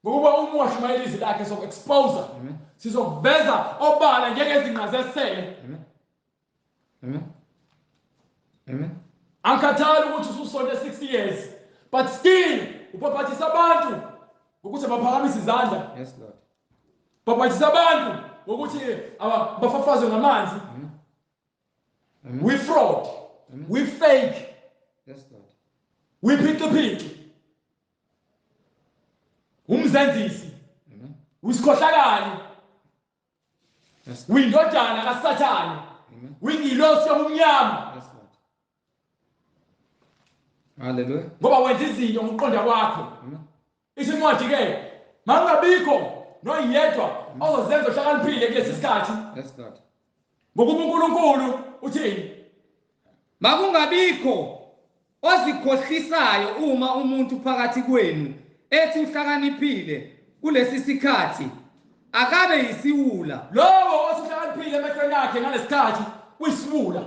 Speaker 2: Ngokuba uma ungashumayeli izwi lakhe soku-expose.
Speaker 1: Amen.
Speaker 2: Sizokuveza obala njengezinqa zesele.
Speaker 1: Amen. Amen. Amen.
Speaker 2: Angikhathali ukuthi ususonte 60 years, but still ubhaphathisa abantu ngokuthi baphakamise izandla.
Speaker 1: Yes, Lord.
Speaker 2: Bhaphathisa abantu ngokuthi bafafazwe ngamanzi.
Speaker 1: Amen. Amen.
Speaker 2: We fraud.
Speaker 1: Amen.
Speaker 2: We fake.
Speaker 1: Yes, Lord.
Speaker 2: We phici-phici. Umzenzisi.
Speaker 1: Amen.
Speaker 2: Usikhohlakali.
Speaker 1: Yes, Lord.
Speaker 2: Uyindodana kaSathane.
Speaker 1: Amen.
Speaker 2: Uyingilosi yobumnyama.
Speaker 1: Yes, Lord. Hallelujah.
Speaker 2: Ngoba wenza izinto ngokuqonda kwakho.
Speaker 1: Amen.
Speaker 2: Isincwadi ke makungabikho noyedwa ozozenza ohlakaniphile kulesi sikhathi.
Speaker 1: Yes, Lord.
Speaker 2: Ngokuba uNkulunkulu uthini?
Speaker 1: Makungabikho ozikhohlisayo uma umuntu phakathi kwenu ethi uhlakaniphile kulesi sikhathi akabe yisiwula.
Speaker 2: Lowo osuhlakaniphile emehlweni akhe ngalesikhathi uyisiwula.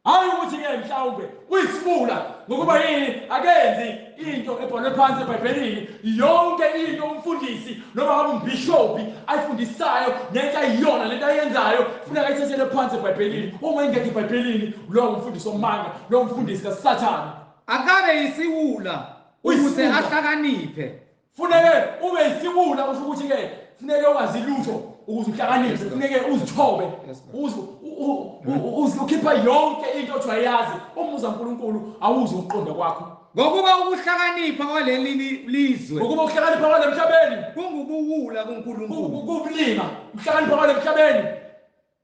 Speaker 2: Hayi ukuthi ke mhlawumbe uyisiwula ngokuba yini akenzi into ebhalwe phansi eBhayibhelini. Yonke into umfundisi noma ngabe umbhishobhi ayifundisayo nento ayiyona lento ayenzayo funeka ayithathele phansi eBhayibhelini. Uma ingekho eBhayibhelini lowo mfundisi omanga, lowo mfundisi kaSathane.
Speaker 1: Akabe yisiwula ukuze
Speaker 2: Uyisiwula.
Speaker 1: ahlakaniphe.
Speaker 2: Funeke ube yisiwula kusho ukuthi ke funeke ungazi lutho ukuze uhlakaniphe,
Speaker 1: Yes, Lord.
Speaker 2: funeke uzithobe,
Speaker 1: Yes, Lord.
Speaker 2: ukhipha yonke into othi uyayazi. Uma uza uNkulunkulu awuzi ukuqonda kwakho.
Speaker 1: Ngokuba ukuhlakanipha kwaleli lizwe
Speaker 2: Ngokuba ukuhlakanipha kwale emhlabeni
Speaker 1: kungubuwula kuNkulunkulu.
Speaker 2: kubulima, ukuhlakanipha kwale emhlabeni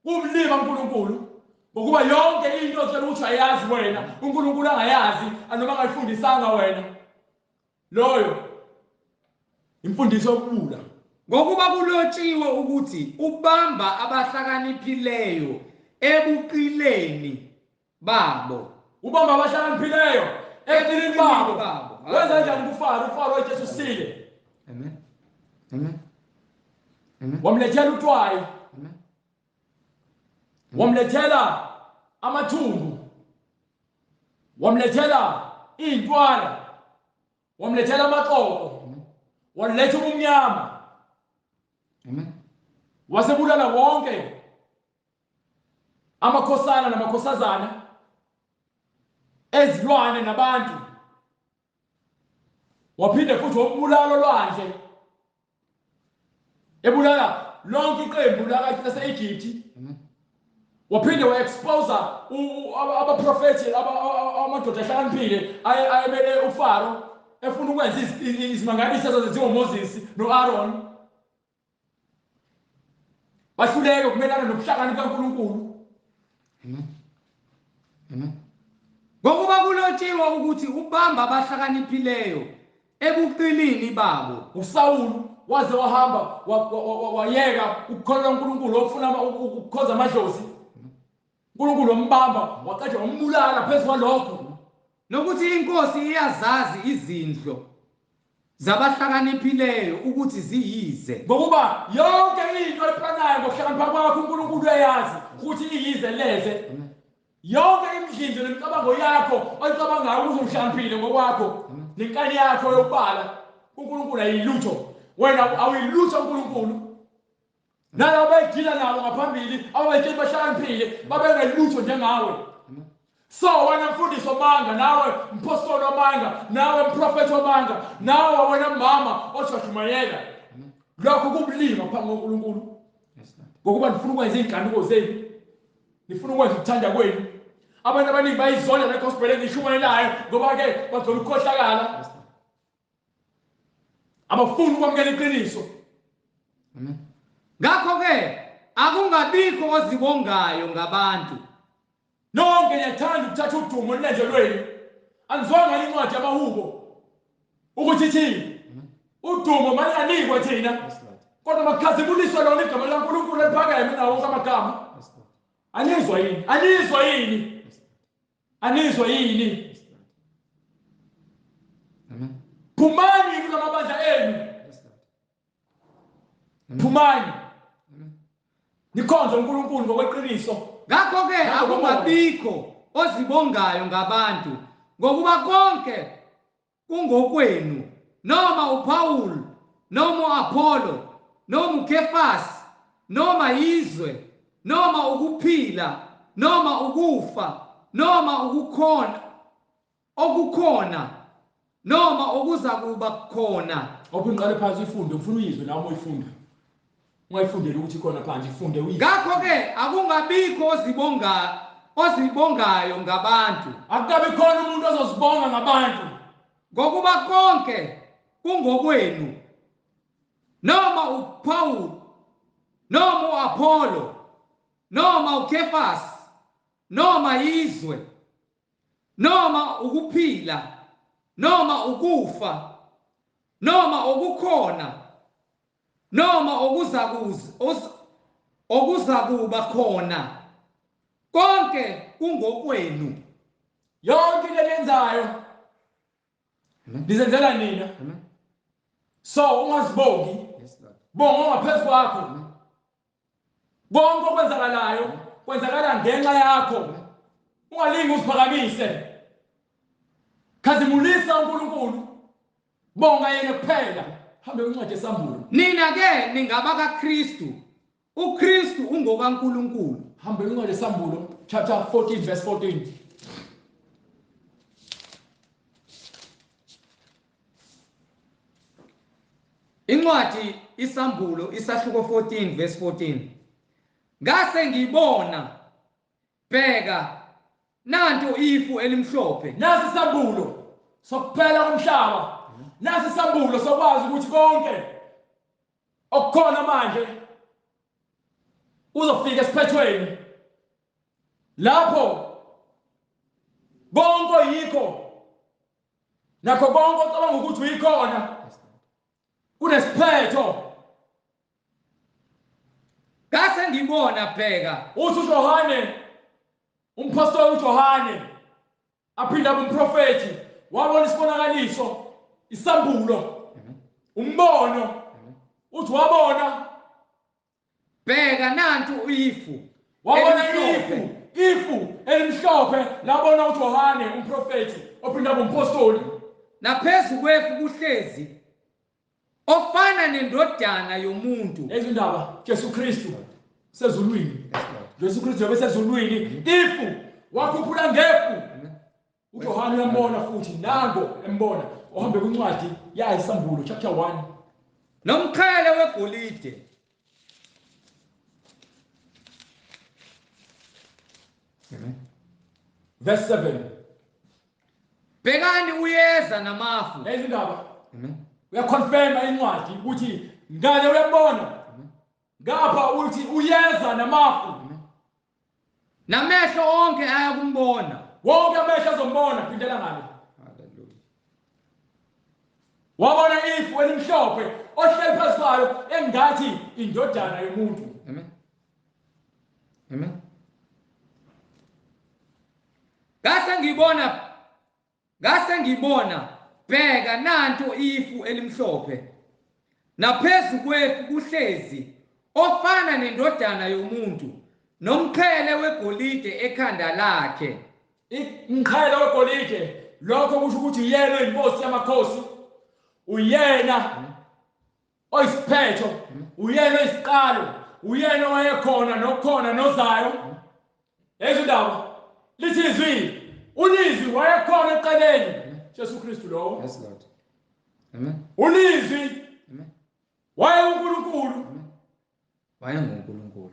Speaker 2: kubulima uNkulunkulu. Ngokuba yonke into otshela ukuthi uyayazi wena, uNkulunkulu angayazi noma angayifundisanga wena. Loyo imfundiso yokubuwula.
Speaker 1: Ngokuba kulotshiwe ukuthi ubamba abahlakaniphileyo ebuqileni babo.
Speaker 2: Ubamba abahlakaniphileyo ebuqilini babo.
Speaker 1: Babo.
Speaker 2: Wenza kanjani kuFaro? UFaro wayethi usile.
Speaker 1: Amen. Amen. Amen.
Speaker 2: Wamlethela utwayi.
Speaker 1: Amen.
Speaker 2: Wamlethela amathumbu. Wamlethela iy'ntwala. Wamlethela amaxoxo. Waletha ubumnyama.
Speaker 1: Amen.
Speaker 2: Wasebulala wonke amakhosana namakhosazana, ezilwane nabantu. Waphinde futhi wabulala olwandle, ebulala lonke iqembu lase-Egypt. Waphinde wa-expose abaprofethi, amadoda ahlakaniphile ayemele uFaro, efuna ukwenza izimangaliso ezazenziwa uMoses no-Aaron. Bahluleke ukumelana nobuhlakani bukaNkulunkulu.
Speaker 1: Amen. Amen. Ngokuba kulotshiwe ukuthi ubamba abahlakaniphileyo ebuqilini babo.
Speaker 2: uSawulu waze wahamba wayeka ukukholelwa uNkulunkulu, wafuna ukukhonza amadlozi. uNkulunkulu wambamba waqeda wambulala phezu kwalokho.
Speaker 1: Nokuthi inkosi iyazazi izindlo zabahlakaniphileyo ukuthi ziyize.
Speaker 2: Ngokuba yonke into oyiplanayo ngokuhlakanipha kwakho uNkulunkulu uyayazi ukuthi iyize leze. Yonke imidlindlo nemicabango yakho oyicabangayo ukuthi uhlakaniphile ngokwakho nenkani yakho yokubala, uNkulunkulu ayilutho. Wena awuyilutho uNkulunkulu. Nalabo abayidila nabo ngaphambili ababayitshela bahlakaniphile babengelutho njengawe. So wena mfundisi wamanga, nawe mpostoli wamanga, nawe mprofethi wamanga, nawe wena mama othi washumayela, lokho kubulima phambi koNkulunkulu. Ngokuba nifuna ukwenza iy'nkanuko zenu, nifuna ukwenza ukuthanda kwenu. Abantu abaningi bayizonda le gospel engiyishumayelayo ngoba-ke bagcwele ukukhohlakala, abafuni ukwamukela iqiniso.
Speaker 1: Amen. Ngakho-ke akungabikho ozibongayo ngabantu.
Speaker 2: Nonke niyathanda ukuthatha udumo olulenze lwenu. Anizwanga incwadi yamahubo ukuthi ithini? Udumo malinganikwa thina, kodwa makukhazimuliswe lona igama likaNkulunkulu eliphakeme nawo wonke amagama. Anizwa yini? Anizwa yini? Anizwa yini?
Speaker 1: Amen.
Speaker 2: Phumani kulamabandla enu, phumani nikhonze uNkulunkulu ngokweqiniso.
Speaker 1: Ngakho-ke akungabikho ozibongayo ngabantu, ngokuba konke kungokwenu, noma uPaul, noma uApollo, noma uKefas, noma izwe, noma ukuphila, noma ukufa, noma ukukhona okukhona, noma okuza kuba khona.
Speaker 2: Awuphi, ngiqale phansi uyifunde, ufuna uyizwe nawe uma uyifunda. Ungayifundeli ukuthi ikhona phansi, ifunde uyizwe.
Speaker 1: Ngakho-ke akungabikho ozibongayo ngabantu,
Speaker 2: Akukabi khona umuntu ozozibonga ngabantu,
Speaker 1: ngokuba konke kungokwenu, noma uPaul, noma uApollo, noma uKefas, noma izwe, noma ukuphila, noma ukufa, noma okukhona, noma okuza kuba khona, konke kungokwenu.
Speaker 2: Yonke into eniyenzayo nizenzela nina. So ungazibongi, bonga ongaphezu kwakho. Konke okwenzakalayo kwenzakala ngenxa yakho. Ungalingi uziphakamise, khazimulisa uNkulunkulu, bonga yena kuphela. Hambe kwincwadi yeSambulo.
Speaker 1: Nina ke ningaba kaKristu, uKristu ungokaNkulunkulu.
Speaker 2: Hambe kwincwadi yeSambulo chapter 14 verse 14.
Speaker 1: Incwadi iSambulo isahluko 14 verse 14. Ngase ngibona, bheka, nanto ifu elimhlophe.
Speaker 2: Nasi isambulo sokuphela komhlaba. Nasi isambulo sokwazi ukuthi konke okukhona manje uzofika esiphethweni lapho konke oyikho nakho konke ocabanga ukuthi uyikhona kunesiphetho.
Speaker 1: Ngase ngibona, bheka,
Speaker 2: Uthi uJohane, umpostoli uJohane, aphinda abe umprofethi, wabona isibonakaliso, isambulo, umbono. Uthi wabona,
Speaker 1: bheka, nantu ifu
Speaker 2: wabona
Speaker 1: elimhlophe.
Speaker 2: Ifu elimhlophe labona uJohane umprofethi ophinda abe umpostoli.
Speaker 1: Naphezu kwefu kuhlezi Ofana nendodana yomuntu.
Speaker 2: Lezi ndaba Jesu Kristu sezulwini. Jesu Kristu besezulwini ifu wakhuphula ngefu. uJohane uyambona futhi nango embona ohambe kwincwadi yayisambulo chapter 1.
Speaker 1: Nomqhele wegolide. Amen.
Speaker 2: Verse 7.
Speaker 1: Bhekani uyeza namafu.
Speaker 2: Lezi ndaba. Amen. Uyaconfirma incwadi ukuthi ngale uyabona. Ngapha uthi uyeza namafu.
Speaker 1: Amen. Namehlo onke ayakumbona.
Speaker 2: Wonke amehlo azombona phindela ngale.
Speaker 1: Hallelujah.
Speaker 2: Wabona ifu elimhlophe ohleli phezu kwayo engathi indodana yomuntu.
Speaker 1: Amen. Amen. Ngase ngibona ngase ngibona bheka nanto ifu elimhlophe naphezu kwefu kuhlezi ofana nendodana yomuntu nomqhele wegolide ekhanda lakhe.
Speaker 2: Umqhele wegolide lokho kusho ukuthi uyena oyinkosi yamakhosi, uyena oyisiphetho, uyena oyisiqalo, uyena owayekhona nokhona nozayo. Lezi ndaba lithi izwi ulizwi wayekhona ekuqaleni Jesu Kristu lowo.
Speaker 1: Yes Lord. Amen.
Speaker 2: Ulizwi
Speaker 1: Amen.
Speaker 2: wayenguNkulunkulu.
Speaker 1: Amen. WayenguNkulunkulu.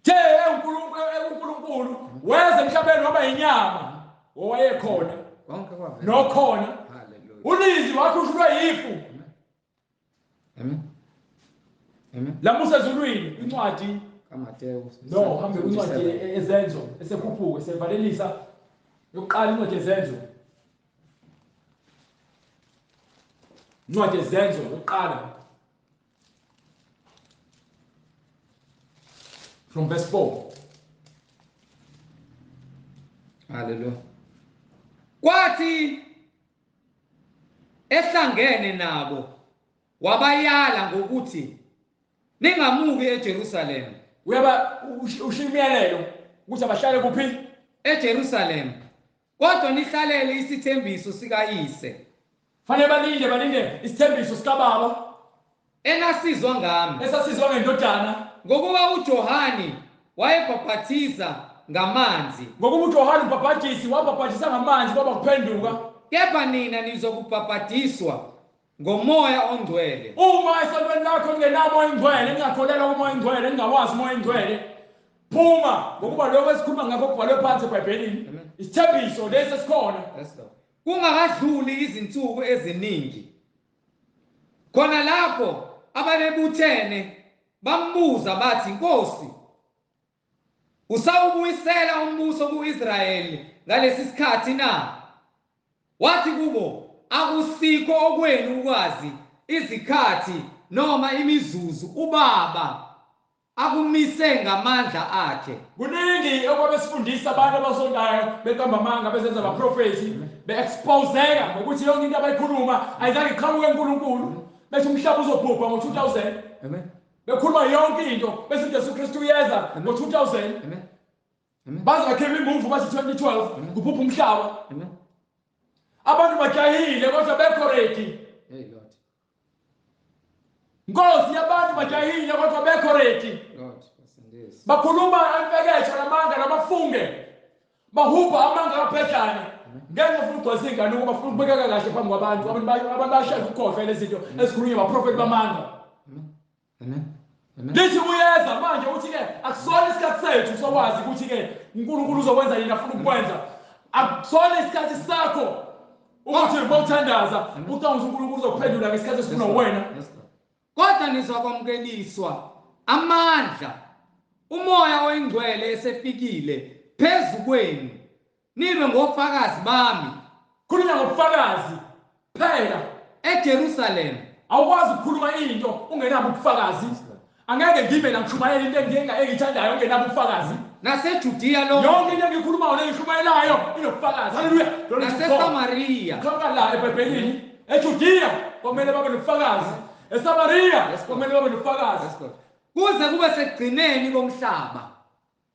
Speaker 2: The uNkulunkulu weza emhlabeni waba inyama owayekhona
Speaker 1: Konke kwavela.
Speaker 2: nokhona.
Speaker 1: Hallelujah.
Speaker 2: Ulizwi wakhushulwa yifu.
Speaker 1: Amen. Amen.
Speaker 2: Lamusa ezulwini incwadi
Speaker 1: kaMateyu.
Speaker 2: No, hambe kwincwadi ezenzo esekhuphuka sevalelisa yokuqala incwadi ezenzo. Incwadi ezenzo yokuqala. From verse 4.
Speaker 1: Hallelujah. Kwathi ehlangene nabo wabayala ngokuthi ningamuki eJerusalema.
Speaker 2: Uyaba ushiya imiyalelo ukuthi abahlale kuphi?
Speaker 1: EJerusalema. Kodwa nihlalele isithembiso sikayise.
Speaker 2: Fanele balinde balinde isithembiso sikababa
Speaker 1: enasizwa ngami.
Speaker 2: Esasizwa ngendodana.
Speaker 1: Ngokuba uJohani wayebhaphathiza ngamanzi.
Speaker 2: Ngokuba uJohani umbhaphathisi wabhaphathisa ngamanzi kwaba kuphenduka.
Speaker 1: Kepha nina nizokubhaphatiswa ngomoya ongcwele.
Speaker 2: Uma esontweni lakho kungenawo umoya ongcwele, ningakholelwa kumoya ongcwele, ningawazi umoya ongcwele, phuma ngokuba lokho esikhuluma ngakho kubhalwe phansi eBhayibhelini. Isithembiso lesi esikhona.
Speaker 1: Kungakadluli izinsuku eziningi. Khona lapho ababebuthene bambuza bathi, Nkosi, usawubuyisela umbuso kuIsrayeli ngalesi sikhathi na? Wathi kubo, akusikho okwenu ukwazi izikhathi noma imizuzu ubaba akumise ngamandla akhe.
Speaker 2: Kuningi okwabesifundisa abantu abasontayo beqamba amanga bezenza abaprofethi be-exposeka ngokuthi yonke into abayikhuluma ayizange iqhamuke eNkulunkulu, bethi umhlaba uzobhubha ngo-2000.
Speaker 1: Amen.
Speaker 2: Bekhuluma yonke into bese uJesu Kristu uyeza ngo-2000.
Speaker 1: Amen. Amen.
Speaker 2: Baze bakhipha imuvu bathi 2012 kubhubha umhlaba.
Speaker 1: Amen.
Speaker 2: Abantu bajahile kodwa bekho ready.
Speaker 1: Hey Lord.
Speaker 2: Nkosi abantu bajahile kodwa bekho ready.
Speaker 1: Lord, basindise.
Speaker 2: Bakhuluma imfeketho namanga namafunge. Bahubha amanga kaphedlane. Ngeke ufuna ukugcwalisa ingane ukuba ufuna ukubekeka kahle phambi kwabantu. Abantu bayashaya ukukhohlwa lezi zinto ezikhulunywa abaprofeti bamanga.
Speaker 1: Amen. Amen.
Speaker 2: Lithi uyeza manje uthi ke akusona isikhathi sethu sokwazi ukuthi ke uNkulunkulu uzokwenza yini afuna ukukwenza. Akusona isikhathi sakho ukuthi bawuthandaza ucabanga ukuthi uNkulunkulu uzokuphendula ngesikhathi esifuna wena.
Speaker 1: Kodwa nizokwamukeliswa amandla umoya oyingcwele esefikile phezu kwenu nibe ngofakazi bami.
Speaker 2: Khuluma ngobufakazi phela
Speaker 1: eJerusalem.
Speaker 2: Awukwazi ukukhuluma into ungenabo ubufakazi. Angeke ngime la ngishumayela into engiyithandayo ungenabo ubufakazi.
Speaker 1: NaseJudea lonke.
Speaker 2: Yonke into engiyikhulumayo nengishumayelayo inobufakazi. Haleluya.
Speaker 1: NaseSamaria.
Speaker 2: Qhamuka la eBhayibhelini. EJudea kwamele babe nobufakazi. eSamaria kwamele babe nobufakazi.
Speaker 1: Kuze kube sekugcineni komhlaba.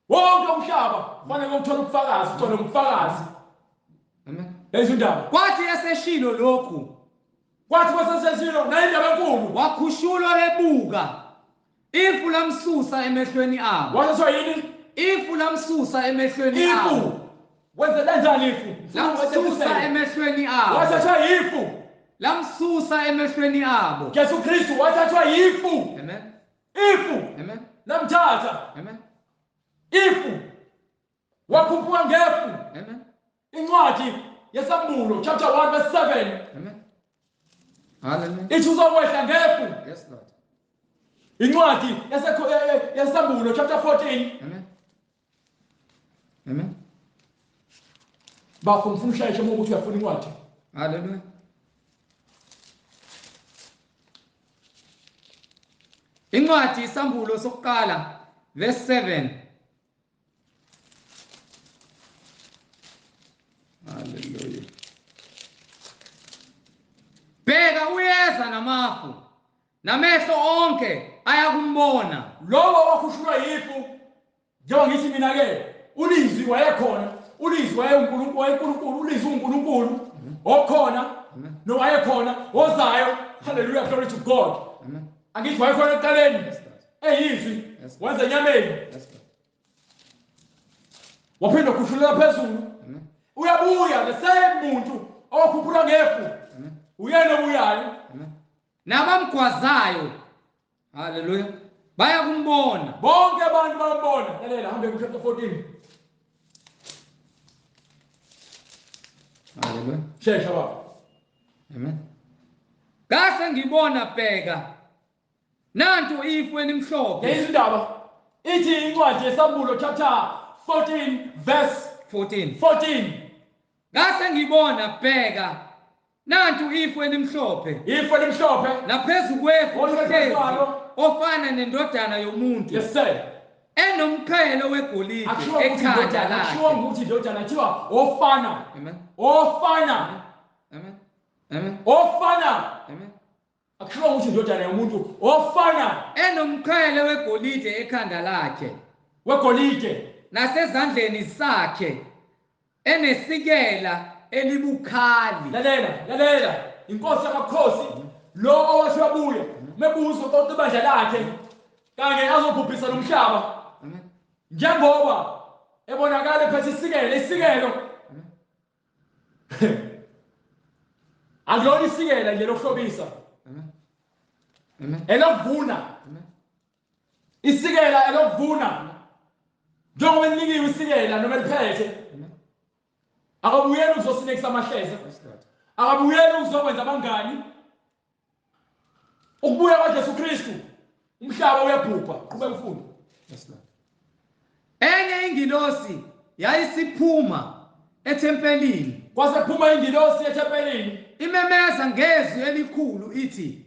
Speaker 2: Wonke umhlaba kufanele uthole ubufakazi, uthole ubufakazi.
Speaker 1: Amen.
Speaker 2: Lezi indaba.
Speaker 1: Kwathi eseshilo lokhu
Speaker 2: Kwathi kwaseseshilo nayo indaba enkulu.
Speaker 1: Wakhushulwa ebuka. Ifu lamsusa emehlweni abo.
Speaker 2: Wathathwa yini?
Speaker 1: Ifu lamsusa emehlweni abo.
Speaker 2: Ifu. Wenze kanjani ifu?
Speaker 1: Lamsusa emehlweni abo.
Speaker 2: Wathathwa yifu.
Speaker 1: Lamsusa emehlweni abo.
Speaker 2: Jesu Kristu wathathwa yifu.
Speaker 1: Amen.
Speaker 2: Ifu.
Speaker 1: Amen.
Speaker 2: Lamthatha.
Speaker 1: Amen.
Speaker 2: Ifu. Wakhuphuka ngefu.
Speaker 1: Amen.
Speaker 2: Incwadi yesambulo chapter 1 verse 7.
Speaker 1: Amen. Hallelujah.
Speaker 2: Ithi uzokwehla ngefu.
Speaker 1: Yes Lord.
Speaker 2: Incwadi yesambulo chapter 14.
Speaker 1: Amen. Amen.
Speaker 2: Bafo ngifuna ushayishe uma ukuthi uyafuna incwadi.
Speaker 1: Hallelujah. Incwadi isambulo sokuqala verse 7. Hallelujah. Bheka uyeza namafu namehlo onke ayakumbona.
Speaker 2: Lowo wakhushulwa yifu, njengoba ngithi mina ke uLizwi wayekhona, uLizwi wayenguNkulunkulu, wayeNkulunkulu, uLizwi uNkulunkulu okhona nowayekhona ozayo. Hallelujah, glory to God.
Speaker 1: Amen.
Speaker 2: Angithi wayekhona ekuqaleni eyizwi, wenza enyameni,
Speaker 1: Yes Lord.
Speaker 2: waphinda wakhushulela phezulu.
Speaker 1: Amen.
Speaker 2: Uyabuya the same muntu owakhuphula ngefu.
Speaker 1: Amen.
Speaker 2: Uyena obuyayo.
Speaker 1: Amen. Nabamgwazayo. Hallelujah. Bayakumbona.
Speaker 2: Bonke abantu bayambona. Lalela, hambe ku chapter 14.
Speaker 1: Hallelujah.
Speaker 2: Shesha baba.
Speaker 1: Amen. Ngase ngibona bheka nantu ifu elimhlophe.
Speaker 2: Lezi indaba ithi incwadi yesambulo chapter 14 verse
Speaker 1: 14.
Speaker 2: 14.
Speaker 1: Ngase ngibona bheka nantu ifu elimhlophe.
Speaker 2: Ifu elimhlophe.
Speaker 1: Naphezu kwefu
Speaker 2: Ohlezi
Speaker 1: uhlezi
Speaker 2: kwalo.
Speaker 1: ofana nendodana yomuntu.
Speaker 2: Yes sir.
Speaker 1: Enomqhele wegolide
Speaker 2: Akushiwo ukuthi
Speaker 1: ekhanda
Speaker 2: indodana, akushiwo
Speaker 1: lakhe.
Speaker 2: ukuthi indodana, kuthiwa ofana.
Speaker 1: Amen.
Speaker 2: Ofana.
Speaker 1: Amen. Amen.
Speaker 2: Ofana.
Speaker 1: Amen.
Speaker 2: Akushiwo ukuthi indodana yomuntu, ofana
Speaker 1: Enomqhele wegolide ekhanda lakhe
Speaker 2: wegolide.
Speaker 1: nasezandleni sakhe enesikela elibukhali.
Speaker 2: Lalela, lalela. Inkosi yamakhosi lo owathi wabuya mebuzo konke ibandla lakhe kanye azobhubhisa nomhlaba.
Speaker 1: Amen.
Speaker 2: Njengoba ebonakala ephethe isikelo, isikelo. Akulona isikela nje lokuhlobisa.
Speaker 1: Amen. Amen.
Speaker 2: Elokuvuna.
Speaker 1: Amen.
Speaker 2: Isikela elokuvuna. Njengoba elinikiwe isikela noma eliphethe.
Speaker 1: Amen.
Speaker 2: Akabuyeli uzosinekisa amahleza.
Speaker 1: Yes Lord.
Speaker 2: Akabuyeli uzokwenza abangani. Ukubuya kwaJesu Kristu umhlaba uyabhubha. Qhubeka ufunde.
Speaker 1: Yes Lord. Enye ingilosi yayisiphuma ethempelini.
Speaker 2: Kwase kuphuma ingilosi ethempelini.
Speaker 1: Imemeza ngezwi elikhulu ithi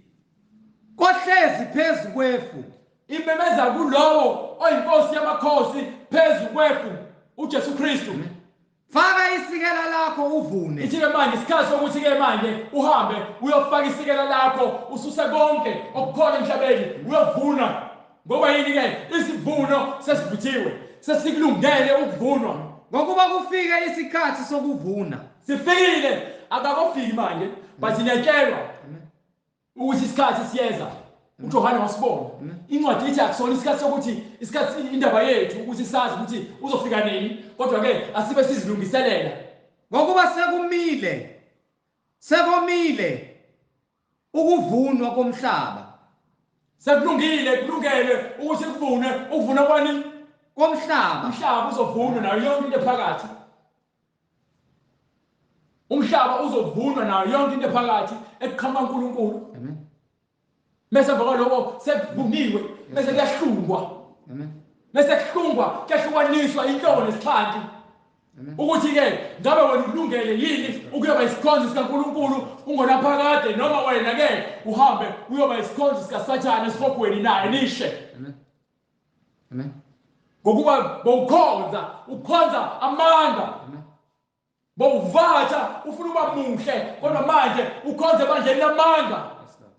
Speaker 1: kohlezi phezu kwefu.
Speaker 2: Imemeza kulowo oyinkosi yamakhosi phezu kwefu, uJesu Kristu.
Speaker 1: Faka isikela lakho uvune.
Speaker 2: Ithi ke manje isikhathi sokuthi ke manje uhambe uyofaka isikela lakho, ususe konke okukhona emhlabeni, uyovuna. Ngoba yini ke? Isivuno sesivuthiwe, sesikulungele ukuvunwa.
Speaker 1: Ngokuba kufike isikhathi sokuvuna.
Speaker 2: Sifikile, akakofiki manje, but niyatshelwa ukuthi isikhathi siyeza. uJohane wasibona. Incwadi ithi akusona isikhathi sokuthi isikhathi indaba yethu ukuthi sazi ukuthi uzofika nini, kodwa ke asibe sizilungiselela.
Speaker 1: Ngokuba sekumile, sekomile ukuvunwa komhlaba.
Speaker 2: Sekulungile, kulungele ukuthi kuvunwe, ukuvuna kwani?
Speaker 1: Komhlaba.
Speaker 2: Umhlaba uzovunwa nayo yonke into ephakathi. Umhlaba uzovunwa nayo yonke into ephakathi eqhamuka uNkulunkulu.
Speaker 1: Amen.
Speaker 2: Bese emva kwaloko sekuvuniwe, bese kuyahlungwa.
Speaker 1: Amen.
Speaker 2: Bese kuhlungwa, kuyahlukaniswa inhloko nesixhanti.
Speaker 1: Amen.
Speaker 2: Ukuthi ke ngabe wena ulungele yini ukuyoba isikhonzi sikaNkulunkulu ungonaphakade, noma wena ke uhambe uyoba isikhonzi sikaSathane esihogweni naye nishe.
Speaker 1: Amen. Amen.
Speaker 2: Ngokuba bowukhonza, ukhonza amanga.
Speaker 1: Amen.
Speaker 2: Bowuvatha ufuna ukuba muhle, kodwa manje ukhonza ebandleni lamanga.
Speaker 1: Yes Lord.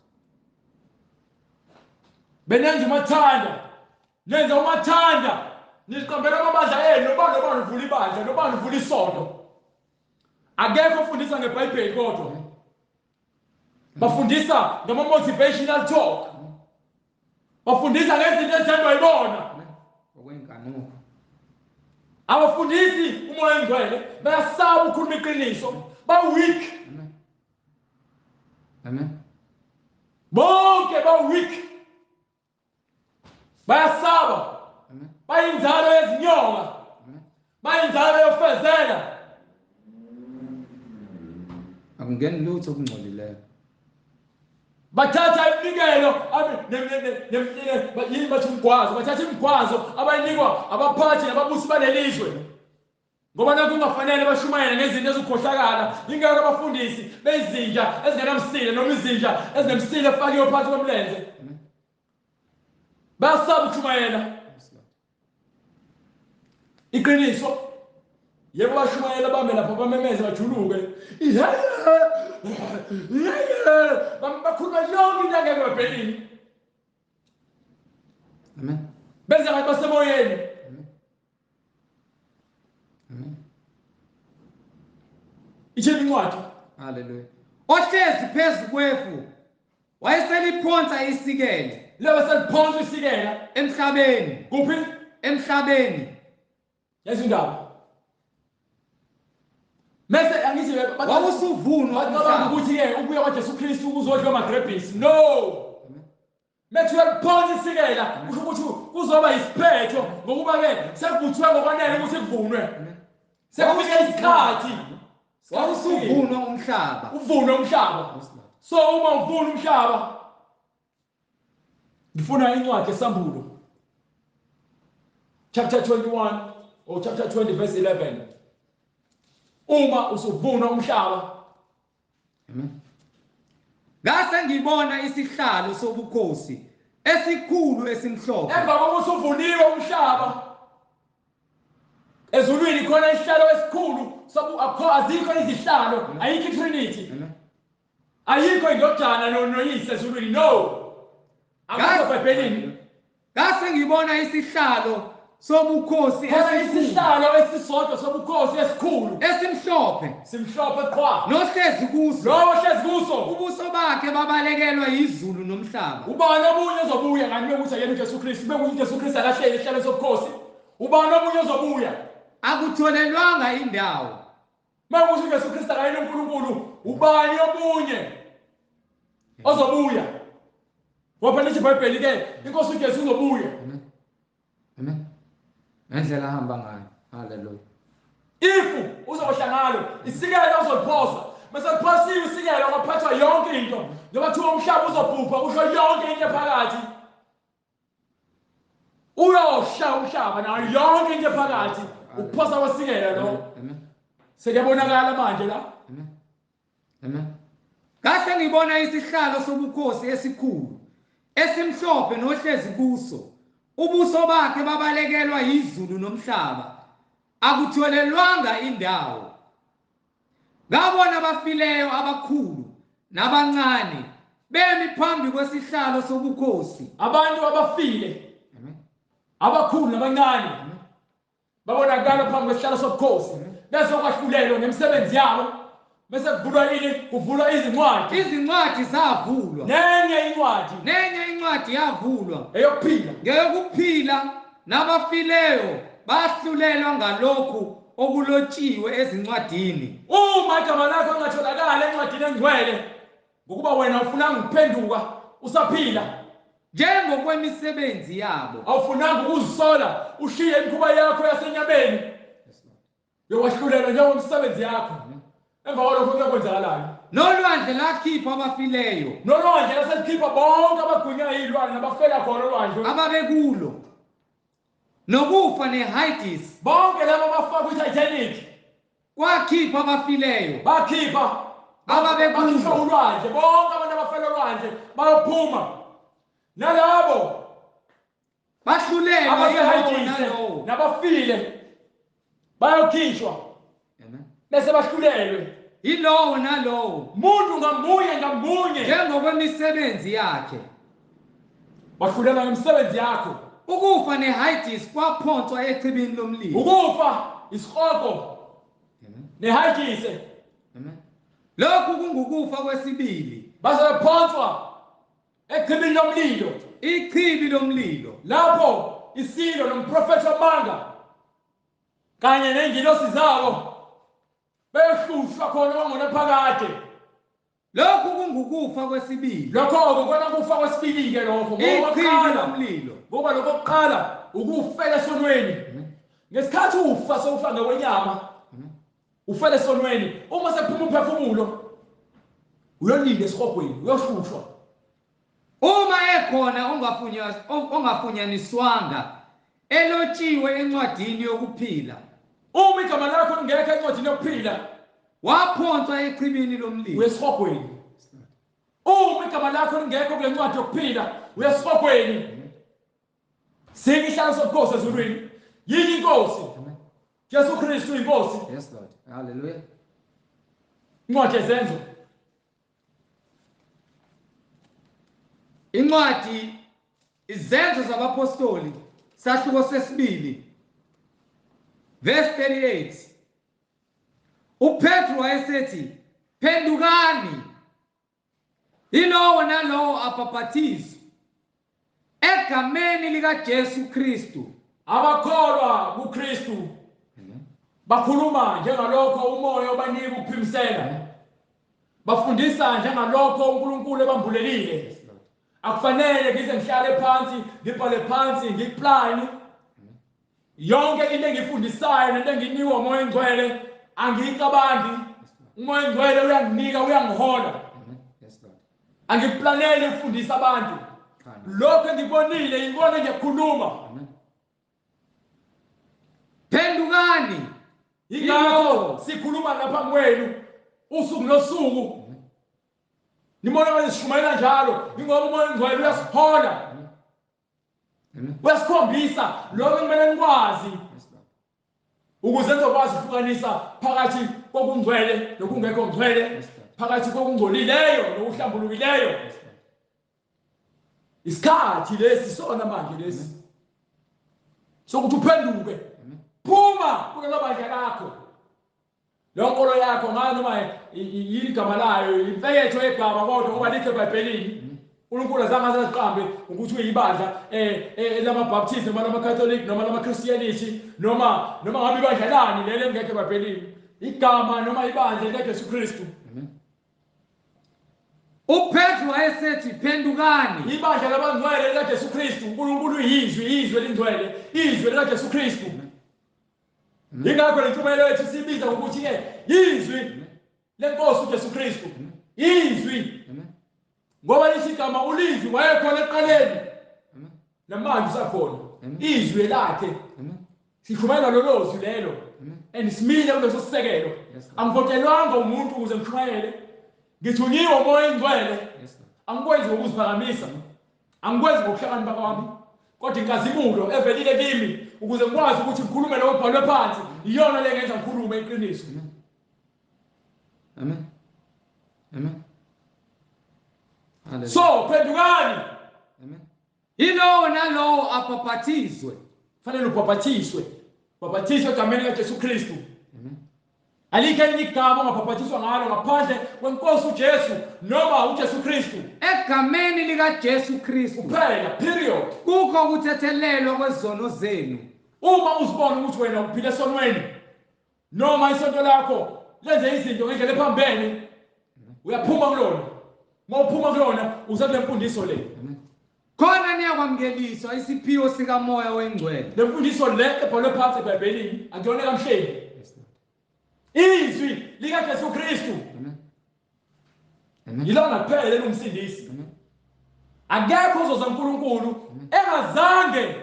Speaker 2: Benenza umathanda, nenza umathanda, niziqambela amabandla enu, nobani nobani uvula ibandla, nobani uvula isonto. Akekho ofundisa ngeBhayibheli kodwa. Bafundisa ngama motivational talk. Bafundisa ngezinto ezithandwa yibona.
Speaker 1: Okwenkanuko.
Speaker 2: Abafundisi uMoya oNgcwele bayasaba ukukhuluma iqiniso, ba weak.
Speaker 1: Amen. Amen.
Speaker 2: Bonke ba weak. Bayasaba.
Speaker 1: Amen.
Speaker 2: Bayinzalo yezinyoka.
Speaker 1: Amen.
Speaker 2: Bayinzalo yofezela.
Speaker 1: Akungeni lutho okungcolileyo.
Speaker 2: Bathatha iminikelo yini bathi umgwazo, bathatha imigwazo abayinikwa abaphathi nababusi balelizwe. Ngoba nakho kungafanele bashumayele ngezinto ezikhohlakala, ingakho abafundisi bezinja ezingenamsila noma izinja ezinemsila efakiwe phakathi komlenze. Bayasaba ukushumayela iqiniso. Yebo bashumayela bame lapho bamemeze bajuluke. Bakhuluma yonke into angeke ebhayibhelini.
Speaker 1: Amen.
Speaker 2: Benza ngathi basemoyeni.
Speaker 1: Amen. Amen.
Speaker 2: Ithini incwadi?
Speaker 1: Hallelujah. Ohlezi phezu kwefu wayeseliphonsa isikele.
Speaker 2: Lebe seliphonsa isikela
Speaker 1: emhlabeni.
Speaker 2: Kuphi?
Speaker 1: Emhlabeni.
Speaker 2: Yezindaba. Mese angithi
Speaker 1: wawusuvunwa
Speaker 2: bacabanga ukuthi-ke ukubuya kwaJesu Kristu kuzodliwa amagrebhisi. No. Methu uyaliphonsa isikela kusho ukuthi kuzoba isiphetho ngokuba-ke sekuvuthwe ngokwanele ukuthi kuvunwe. Sekufike isikhathi.
Speaker 1: Wawusuvunwa umhlaba.
Speaker 2: Uvunwe umhlaba. So uma uvuna umhlaba, ngifuna incwadi yeSambulo. Chapter 21 or chapter 20 verse 11. Uma usuvuna umhlaba.
Speaker 1: Amen. Ngase ngibona isihlalo sobukhosi esikhulu esimhlophe.
Speaker 2: Emva kokuthi uvuniwe umhlaba, ezulwini khona isihlalo esikhulu azikho izihlalo, ayikho iTrinity. Ayikho indodana noyise ezulwini, no. Akukho eBhayibhelini.
Speaker 1: Ngase ngibona isihlalo sobukhosi
Speaker 2: esikhulu, esisodwa sobukhosi esikhulu
Speaker 1: esimhlophe,
Speaker 2: simhlophe qhwa,
Speaker 1: nohlezi kuso,
Speaker 2: lowo ohlezi kuso,
Speaker 1: ubuso bakhe babalekelwa izulu nomhlaba.
Speaker 2: Ubani omunye ozobuya ngani ukuthi yena uJesu Kristu, bekuthi uJesu Kristu akahleli esihlalo sobukhosi? Ubani omunye ozobuya?
Speaker 1: Akutholelwanga indawo.
Speaker 2: Mawukuthi uJesu Kristu akayena uNkulunkulu, ubani omunye ozobuya? Ngoba lithi iBhayibheli ke inkosi uJesu uzobuya.
Speaker 1: Amen. Amen. Ngendlela ahamba ngayo. Hallelujah.
Speaker 2: If uzohla ngalo, isikela uzoliphosa. Mase liphosiwe isikela kwaphathwa yonke into. Njengoba kuthiwa umhlaba uzobhubha, kusho yonke into ephakathi. Uyosha umhlaba nayo yonke into ephakathi. Ukuphosa kwesikela lo.
Speaker 1: Amen.
Speaker 2: Sekuyabonakala manje la.
Speaker 1: Amen. Amen. Ngase ngibona isihlalo sobukhosi esikhulu esimhlophe nohlezi kuso. Ubuso bakhe babalekelwa izulu nomhlaba. Akutholelwanga indawo. Ngabona abafileyo abakhulu nabancane bemi phambi kwesihlalo sobukhosi.
Speaker 2: Abantu abafile.
Speaker 1: Amen.
Speaker 2: Abakhulu nabancane. Babonakala phambi kwesihlalo sobukhosi. Bese kwahlulelwa ngemisebenzi yabo. Bese kuvulwa ini? Kuvulwa izincwadi.
Speaker 1: Izincwadi zavulwa.
Speaker 2: Nenye incwadi.
Speaker 1: Nenye incwadi yavulwa.
Speaker 2: Eyokuphila.
Speaker 1: Ngeyokuphila, nabafileyo bahlulelwa ngalokhu okulotshiwe ezincwadini.
Speaker 2: Uma igama lakho lingatholakala encwadini engcwele, ngokuba wena ufunanga ukuphenduka usaphila,
Speaker 1: njengokwemisebenzi yabo.
Speaker 2: Awufunanga ukuzisola, ushiye imikhuba yakho yasenyameni. Yowahlulelwa njengomsebenzi yakho. Emva kwalokho kuyokwenzakalani?
Speaker 1: Nolwandle lakhipha abafileyo.
Speaker 2: Nolwandle laselikhipha bonke abagwinywa yilwandle nabafela khona olwandle.
Speaker 1: Ababekulo. Nokufa neHades.
Speaker 2: Bonke labo abafaka kwi-Titanic.
Speaker 1: Kwakhipha abafileyo.
Speaker 2: Bakhipha
Speaker 1: ababekulo.
Speaker 2: Bakhipha ulwandle. Bonke abantu abafela olwandle bayophuma. Nalabo
Speaker 1: bahlulelwa
Speaker 2: abaseHades nabafile bayokhishwa.
Speaker 1: Amen.
Speaker 2: Bese bahlulelwe.
Speaker 1: Yilowo nalowo.
Speaker 2: Muntu ngamunye ngamunye.
Speaker 1: Njengokwemisebenzi yakhe.
Speaker 2: Bahlulelwa ngemisebenzi yakho.
Speaker 1: Ukufa neHades kwaphonswa echibini lomlilo.
Speaker 2: Ukufa isihogo.
Speaker 1: Amen.
Speaker 2: NeHades.
Speaker 1: Amen. Lokhu kungukufa kwesibili.
Speaker 2: Base bephonswa echibini lomlilo.
Speaker 1: Ichibi lomlilo.
Speaker 2: Lapho isilo nomprofethi wamanga kanye nengilosi zabo beyehlushwa khona kwangonaphakade.
Speaker 1: Lokhu kungukufa kwesibili.
Speaker 2: Lokho kona kufa kwesibili ke lokho.
Speaker 1: Ichibi lomlilo.
Speaker 2: Ngoba lokho kuqala ukufela esonweni. Ngesikhathi ufa sewufa ngokwenyama. Ufele esonweni. Uma sekuphuma umphefumulo uyolinda esihogweni, uyohlushwa.
Speaker 1: Uma ekhona ongafunyaniswanga elotshiwe encwadini yokuphila.
Speaker 2: Uma igama lakho lingekho encwadini yokuphila,
Speaker 1: waphonswa echibini lomlilo.
Speaker 2: Uyesihogweni. Uma igama lakho lingekho kule ncwadi yokuphila, uyesihogweni. Sinye isihlalo sobukhosi ezulwini. Yinye inkosi. Jesu Kristu inkosi.
Speaker 1: Yes Lord. Hallelujah.
Speaker 2: Incwadi yeZenzo.
Speaker 1: Incwadi Izenzo zabaPostoli sahluko sesibili verse 38. uPetru wayesethi, phendukani yilowo nalowo abhaphathizwe egameni likaJesu Kristu.
Speaker 2: Abakholwa kuKristu bakhuluma njengalokho uMoya obanika ukuphimisela, bafundisa njengalokho uNkulunkulu ebambulelile. Akufanele ngize ngihlale phansi ngibhale phansi ngiplani yonke into engifundisayo nento enginikwa uMoya oNgcwele, angiyicabangi. uMoya oNgcwele uyanginika, uyangihola. Angikuplaneli ukufundisa abantu. Lokho engikubonile yikona ngiyakhuluma.
Speaker 1: Phendukani.
Speaker 2: Yingakho sikhuluma lapha kwenu usuku nosuku. Nibona manje sishumayela njalo, ingoba uMoya oNgcwele uyasihola. Uyasikhombisa lokho kumele nikwazi ukuze nizokwazi ukuhlukanisa phakathi kokungcwele nokungekho ngcwele, phakathi kokungcolileyo nokuhlambulukileyo. Isikhathi lesi sona manje lesi sokuthi uphenduke, phuma kulelo bandla lakho, leyo nkolo yakho ngayo noma igama layo imfeketho yegama, kodwa ngoba likho eBhayibhelini. uNkulunkulu azange aziqambe ukuthi uyibandla lamaBaptist noma lamaCatholic noma lamaChristianity noma ngabe ibandla lani leli elingekho eBhayibhelini, igama noma ibandla likaJesu Kristu.
Speaker 1: uPetru wayesethi, phendukani.
Speaker 2: Ibandla labangcwele likaJesu Kristu. uNkulunkulu uyizwi, izwi elingcwele, izwi likaJesu Kristu. Ingakho le ntshumayelo yethu sibiza ngokuthi-ke izwi lenkosi uJesu Kristu. Izwi. Ngoba lithi igama ulizwi wayekhona ekuqaleni. Namanje usakhona. Izwi lakhe. Sishumayela lolo zwi lelo. And simile kuleso sisekelo. Angivotelwanga umuntu ukuze ngishumayele. Ngithunyiwe uMoya oNgcwele. Angikwenzi ngokuziphakamisa. Angikwenzi ngokuhlakanipha kwami. Kodwa inkazimulo evelile kimi ukuze ngikwazi ukuthi ngikhulume lokho okubhalwe phansi, iyona le ngenza ngikhulume iqiniso.
Speaker 1: Amen. Amen. Hallelujah.
Speaker 2: So phendukani.
Speaker 1: Amen. Yilowo nalowo abhaphathizwe.
Speaker 2: Fanele ubhaphathiswe. Bhaphathiswe egameni likaJesu Kristu.
Speaker 1: Amen.
Speaker 2: Alikho elinye igama ongabhaphathiswa ngalo ngaphandle kwenkosi uJesu noma uJesu Kristu.
Speaker 1: Egameni likaJesu Kristu.
Speaker 2: Kuphela, period.
Speaker 1: Kukho ukuthethelelwa kwezono zenu.
Speaker 2: Uma uzibona ukuthi wena uphila esonweni noma isonto lakho lenze izinto ngendlela ephambene, uyaphuma kulona. Uma uphuma kulona uza kule mfundiso le.
Speaker 1: Khona niyakwamukeliswa isiphiwo sikaMoya oNgcwele.
Speaker 2: Le mfundiso le ebhalwe phansi eBhayibhelini akuyona kamhleli. Izwi likaJesu Kristu.
Speaker 1: Amen.
Speaker 2: Yilona kuphela elingumsindisi. Akekho ozoza uNkulunkulu engazange.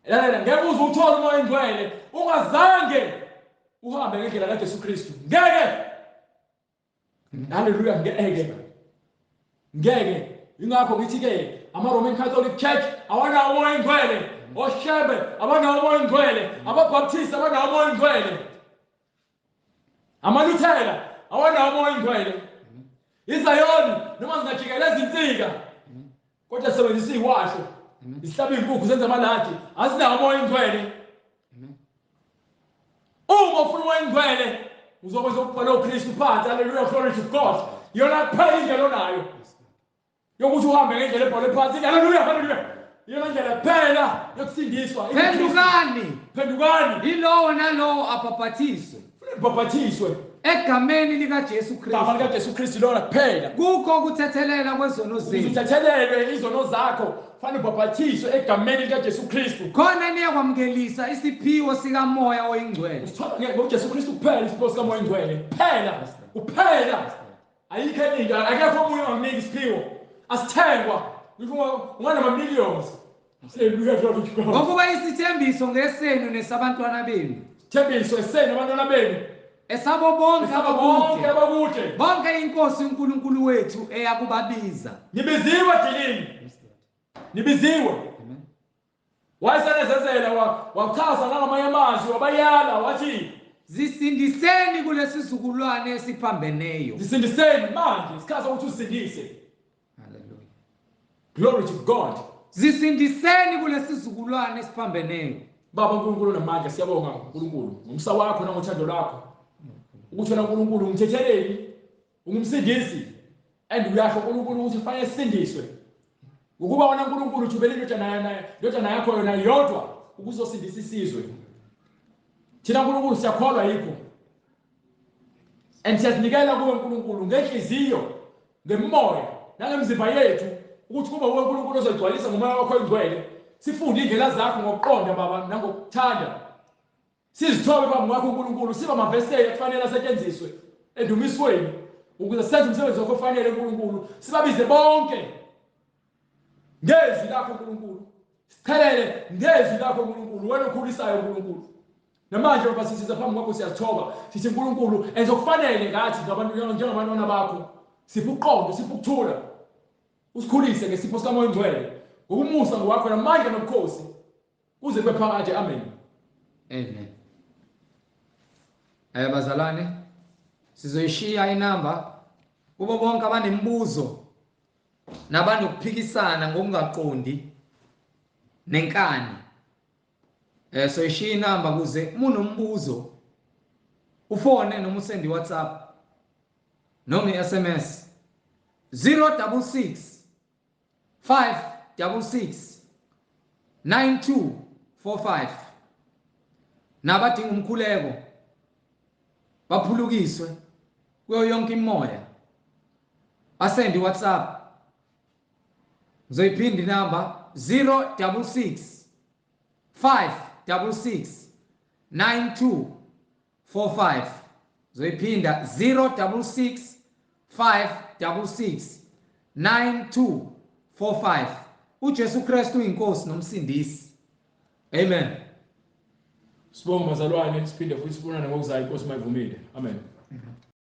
Speaker 2: Lalela, ngeke uze uthole uMoya oNgcwele ungazange uhambe ngendlela kaJesu Kristu. Ngeke. Haleluya, ngeke. Ngeke. Ingakho ngithi ke ama-Roman Catholic Church awanawo uMoya oNgcwele, oShembe abanawo uMoya oNgcwele, abaBaptist abanawo uMoya oNgcwele, amaLuthela awanawo uMoya oNgcwele, iZayoni noma zingajikeleza insika kodwa sebenzisa iwasho isihlaba inkukhu zenza amaladi, azinawo uMoya oNgcwele. Uma ufuna uMoya oNgcwele uzokwenza ukubhala uKristu phansi. Haleluya, glory to God. Iyona kuphela indlela onayo yokuthi uhambe ngendlela ebhalwe phansi. Haleluya, haleluya. Iyona ndlela kuphela yokusindiswa.
Speaker 1: Phendukani,
Speaker 2: phendukani,
Speaker 1: yilowo nalowo abhabhathiswe
Speaker 2: ubhabhathiswe
Speaker 1: egameni likaJesu
Speaker 2: igama
Speaker 1: Kristu
Speaker 2: likaJesu Kristu lona kuphela.
Speaker 1: Kukho ukuthethelela kwezono
Speaker 2: ukuze
Speaker 1: zenu,
Speaker 2: uthethelelwe izono zakho fanele ubhabhathiswe egameni likaJesu Kristu.
Speaker 1: Khona niyakwamukelisa isiphiwo sikaMoya oyiNgcwele.
Speaker 2: Usithola ngoJesu Kristu kuphela isiphiwo sikaMoya oNgcwele kuphela, kuphela. Ayikho enye into, akekho omunye ongakunika isiphiwo. Asithengwa ngisho unganama-millions. Hallelujah, glory to God.
Speaker 1: Ngokuba isithembiso ngesenu nesabantwana benu,
Speaker 2: Isithembiso esenu abantwana benu,
Speaker 1: esabo bonke
Speaker 2: esabo bonke
Speaker 1: abakude,
Speaker 2: abakude.
Speaker 1: Bonke inkosi uNkulunkulu wethu eyakubabiza.
Speaker 2: Nibiziwe dilini, nibiziwe. Wayesenezezela wachaza nangamanye amazwi, wabayala wathi
Speaker 1: zisindiseni kulesizukulwane esiphambeneyo.
Speaker 2: Zisindiseni manje, isikhathi sokuthi usindise.
Speaker 1: Hallelujah.
Speaker 2: Glory to God.
Speaker 1: Zisindiseni kulesizukulwane esiphambeneyo.
Speaker 2: Baba uNkulunkulu namandla, siyabonga uNkulunkulu ngomsa wakho nangothando lwakho. Ukuthi wena uNkulunkulu ungumthetheleli, ungumsindisi, and uyasho uNkulunkulu ukuthi kufanele sisindiswe. Ngokuba wena uNkulunkulu uthumele indodana yakho yona yodwa ukuzosindisa isizwe. Thina uNkulunkulu siyakholwa yikho. And siyazinikela kuwe uNkulunkulu ngenhliziyo, ngemoya, nangemizimba yethu ukuthi kube uwe uNkulunkulu ozogcwalisa ngomoya wakho oyingcwele. Sifunde indlela zakho ngokuqonda Baba nangokuthanda. Sizithobe phambi kwakho uNkulunkulu, sibe amaveseli ekufanele asetshenziswe endumisweni ukuze senze umsebenzi wakho ofanele uNkulunkulu. Sibabize bonke ngezwi lakho uNkulunkulu, sichelele ngezwi lakho uNkulunkulu, wena okhulisayo uNkulunkulu. Namanje baba sisiza phambi kwakho, siyazithoba sithi uNkulunkulu enze okufanele ngathi ngabantu njengabantwana bakho. Siphe uqondo, siphe ukuthula, usikhulise ngesipho sikaMoya oNgcwele ngokumusa ngowakho namandla nobukhosi kuze kube phakade. Amen.
Speaker 1: Amen. Bazalwane, sizoyishiya inamba kubo bonke abanemibuzo nabanokuphikisana ngokungaqondi nenkani. Soyishiya inamba kuze uma unombuzo ufone noma usende WhatsApp noma i-SMS 066 566 9245. Nabadinga umkhuleko baphulukiswe kuyo yonke imoya, basende WhatsApp. Ngizoyiphinda inamba 066 566 9245. Ngizoyiphinda 066 566 9245. uJesu Kristu uyinkosi nomsindisi. Amen.
Speaker 2: Sibonge bazalwane, siphinde futhi sibonane ngokuzayo, inkosi mayivumile. Amen.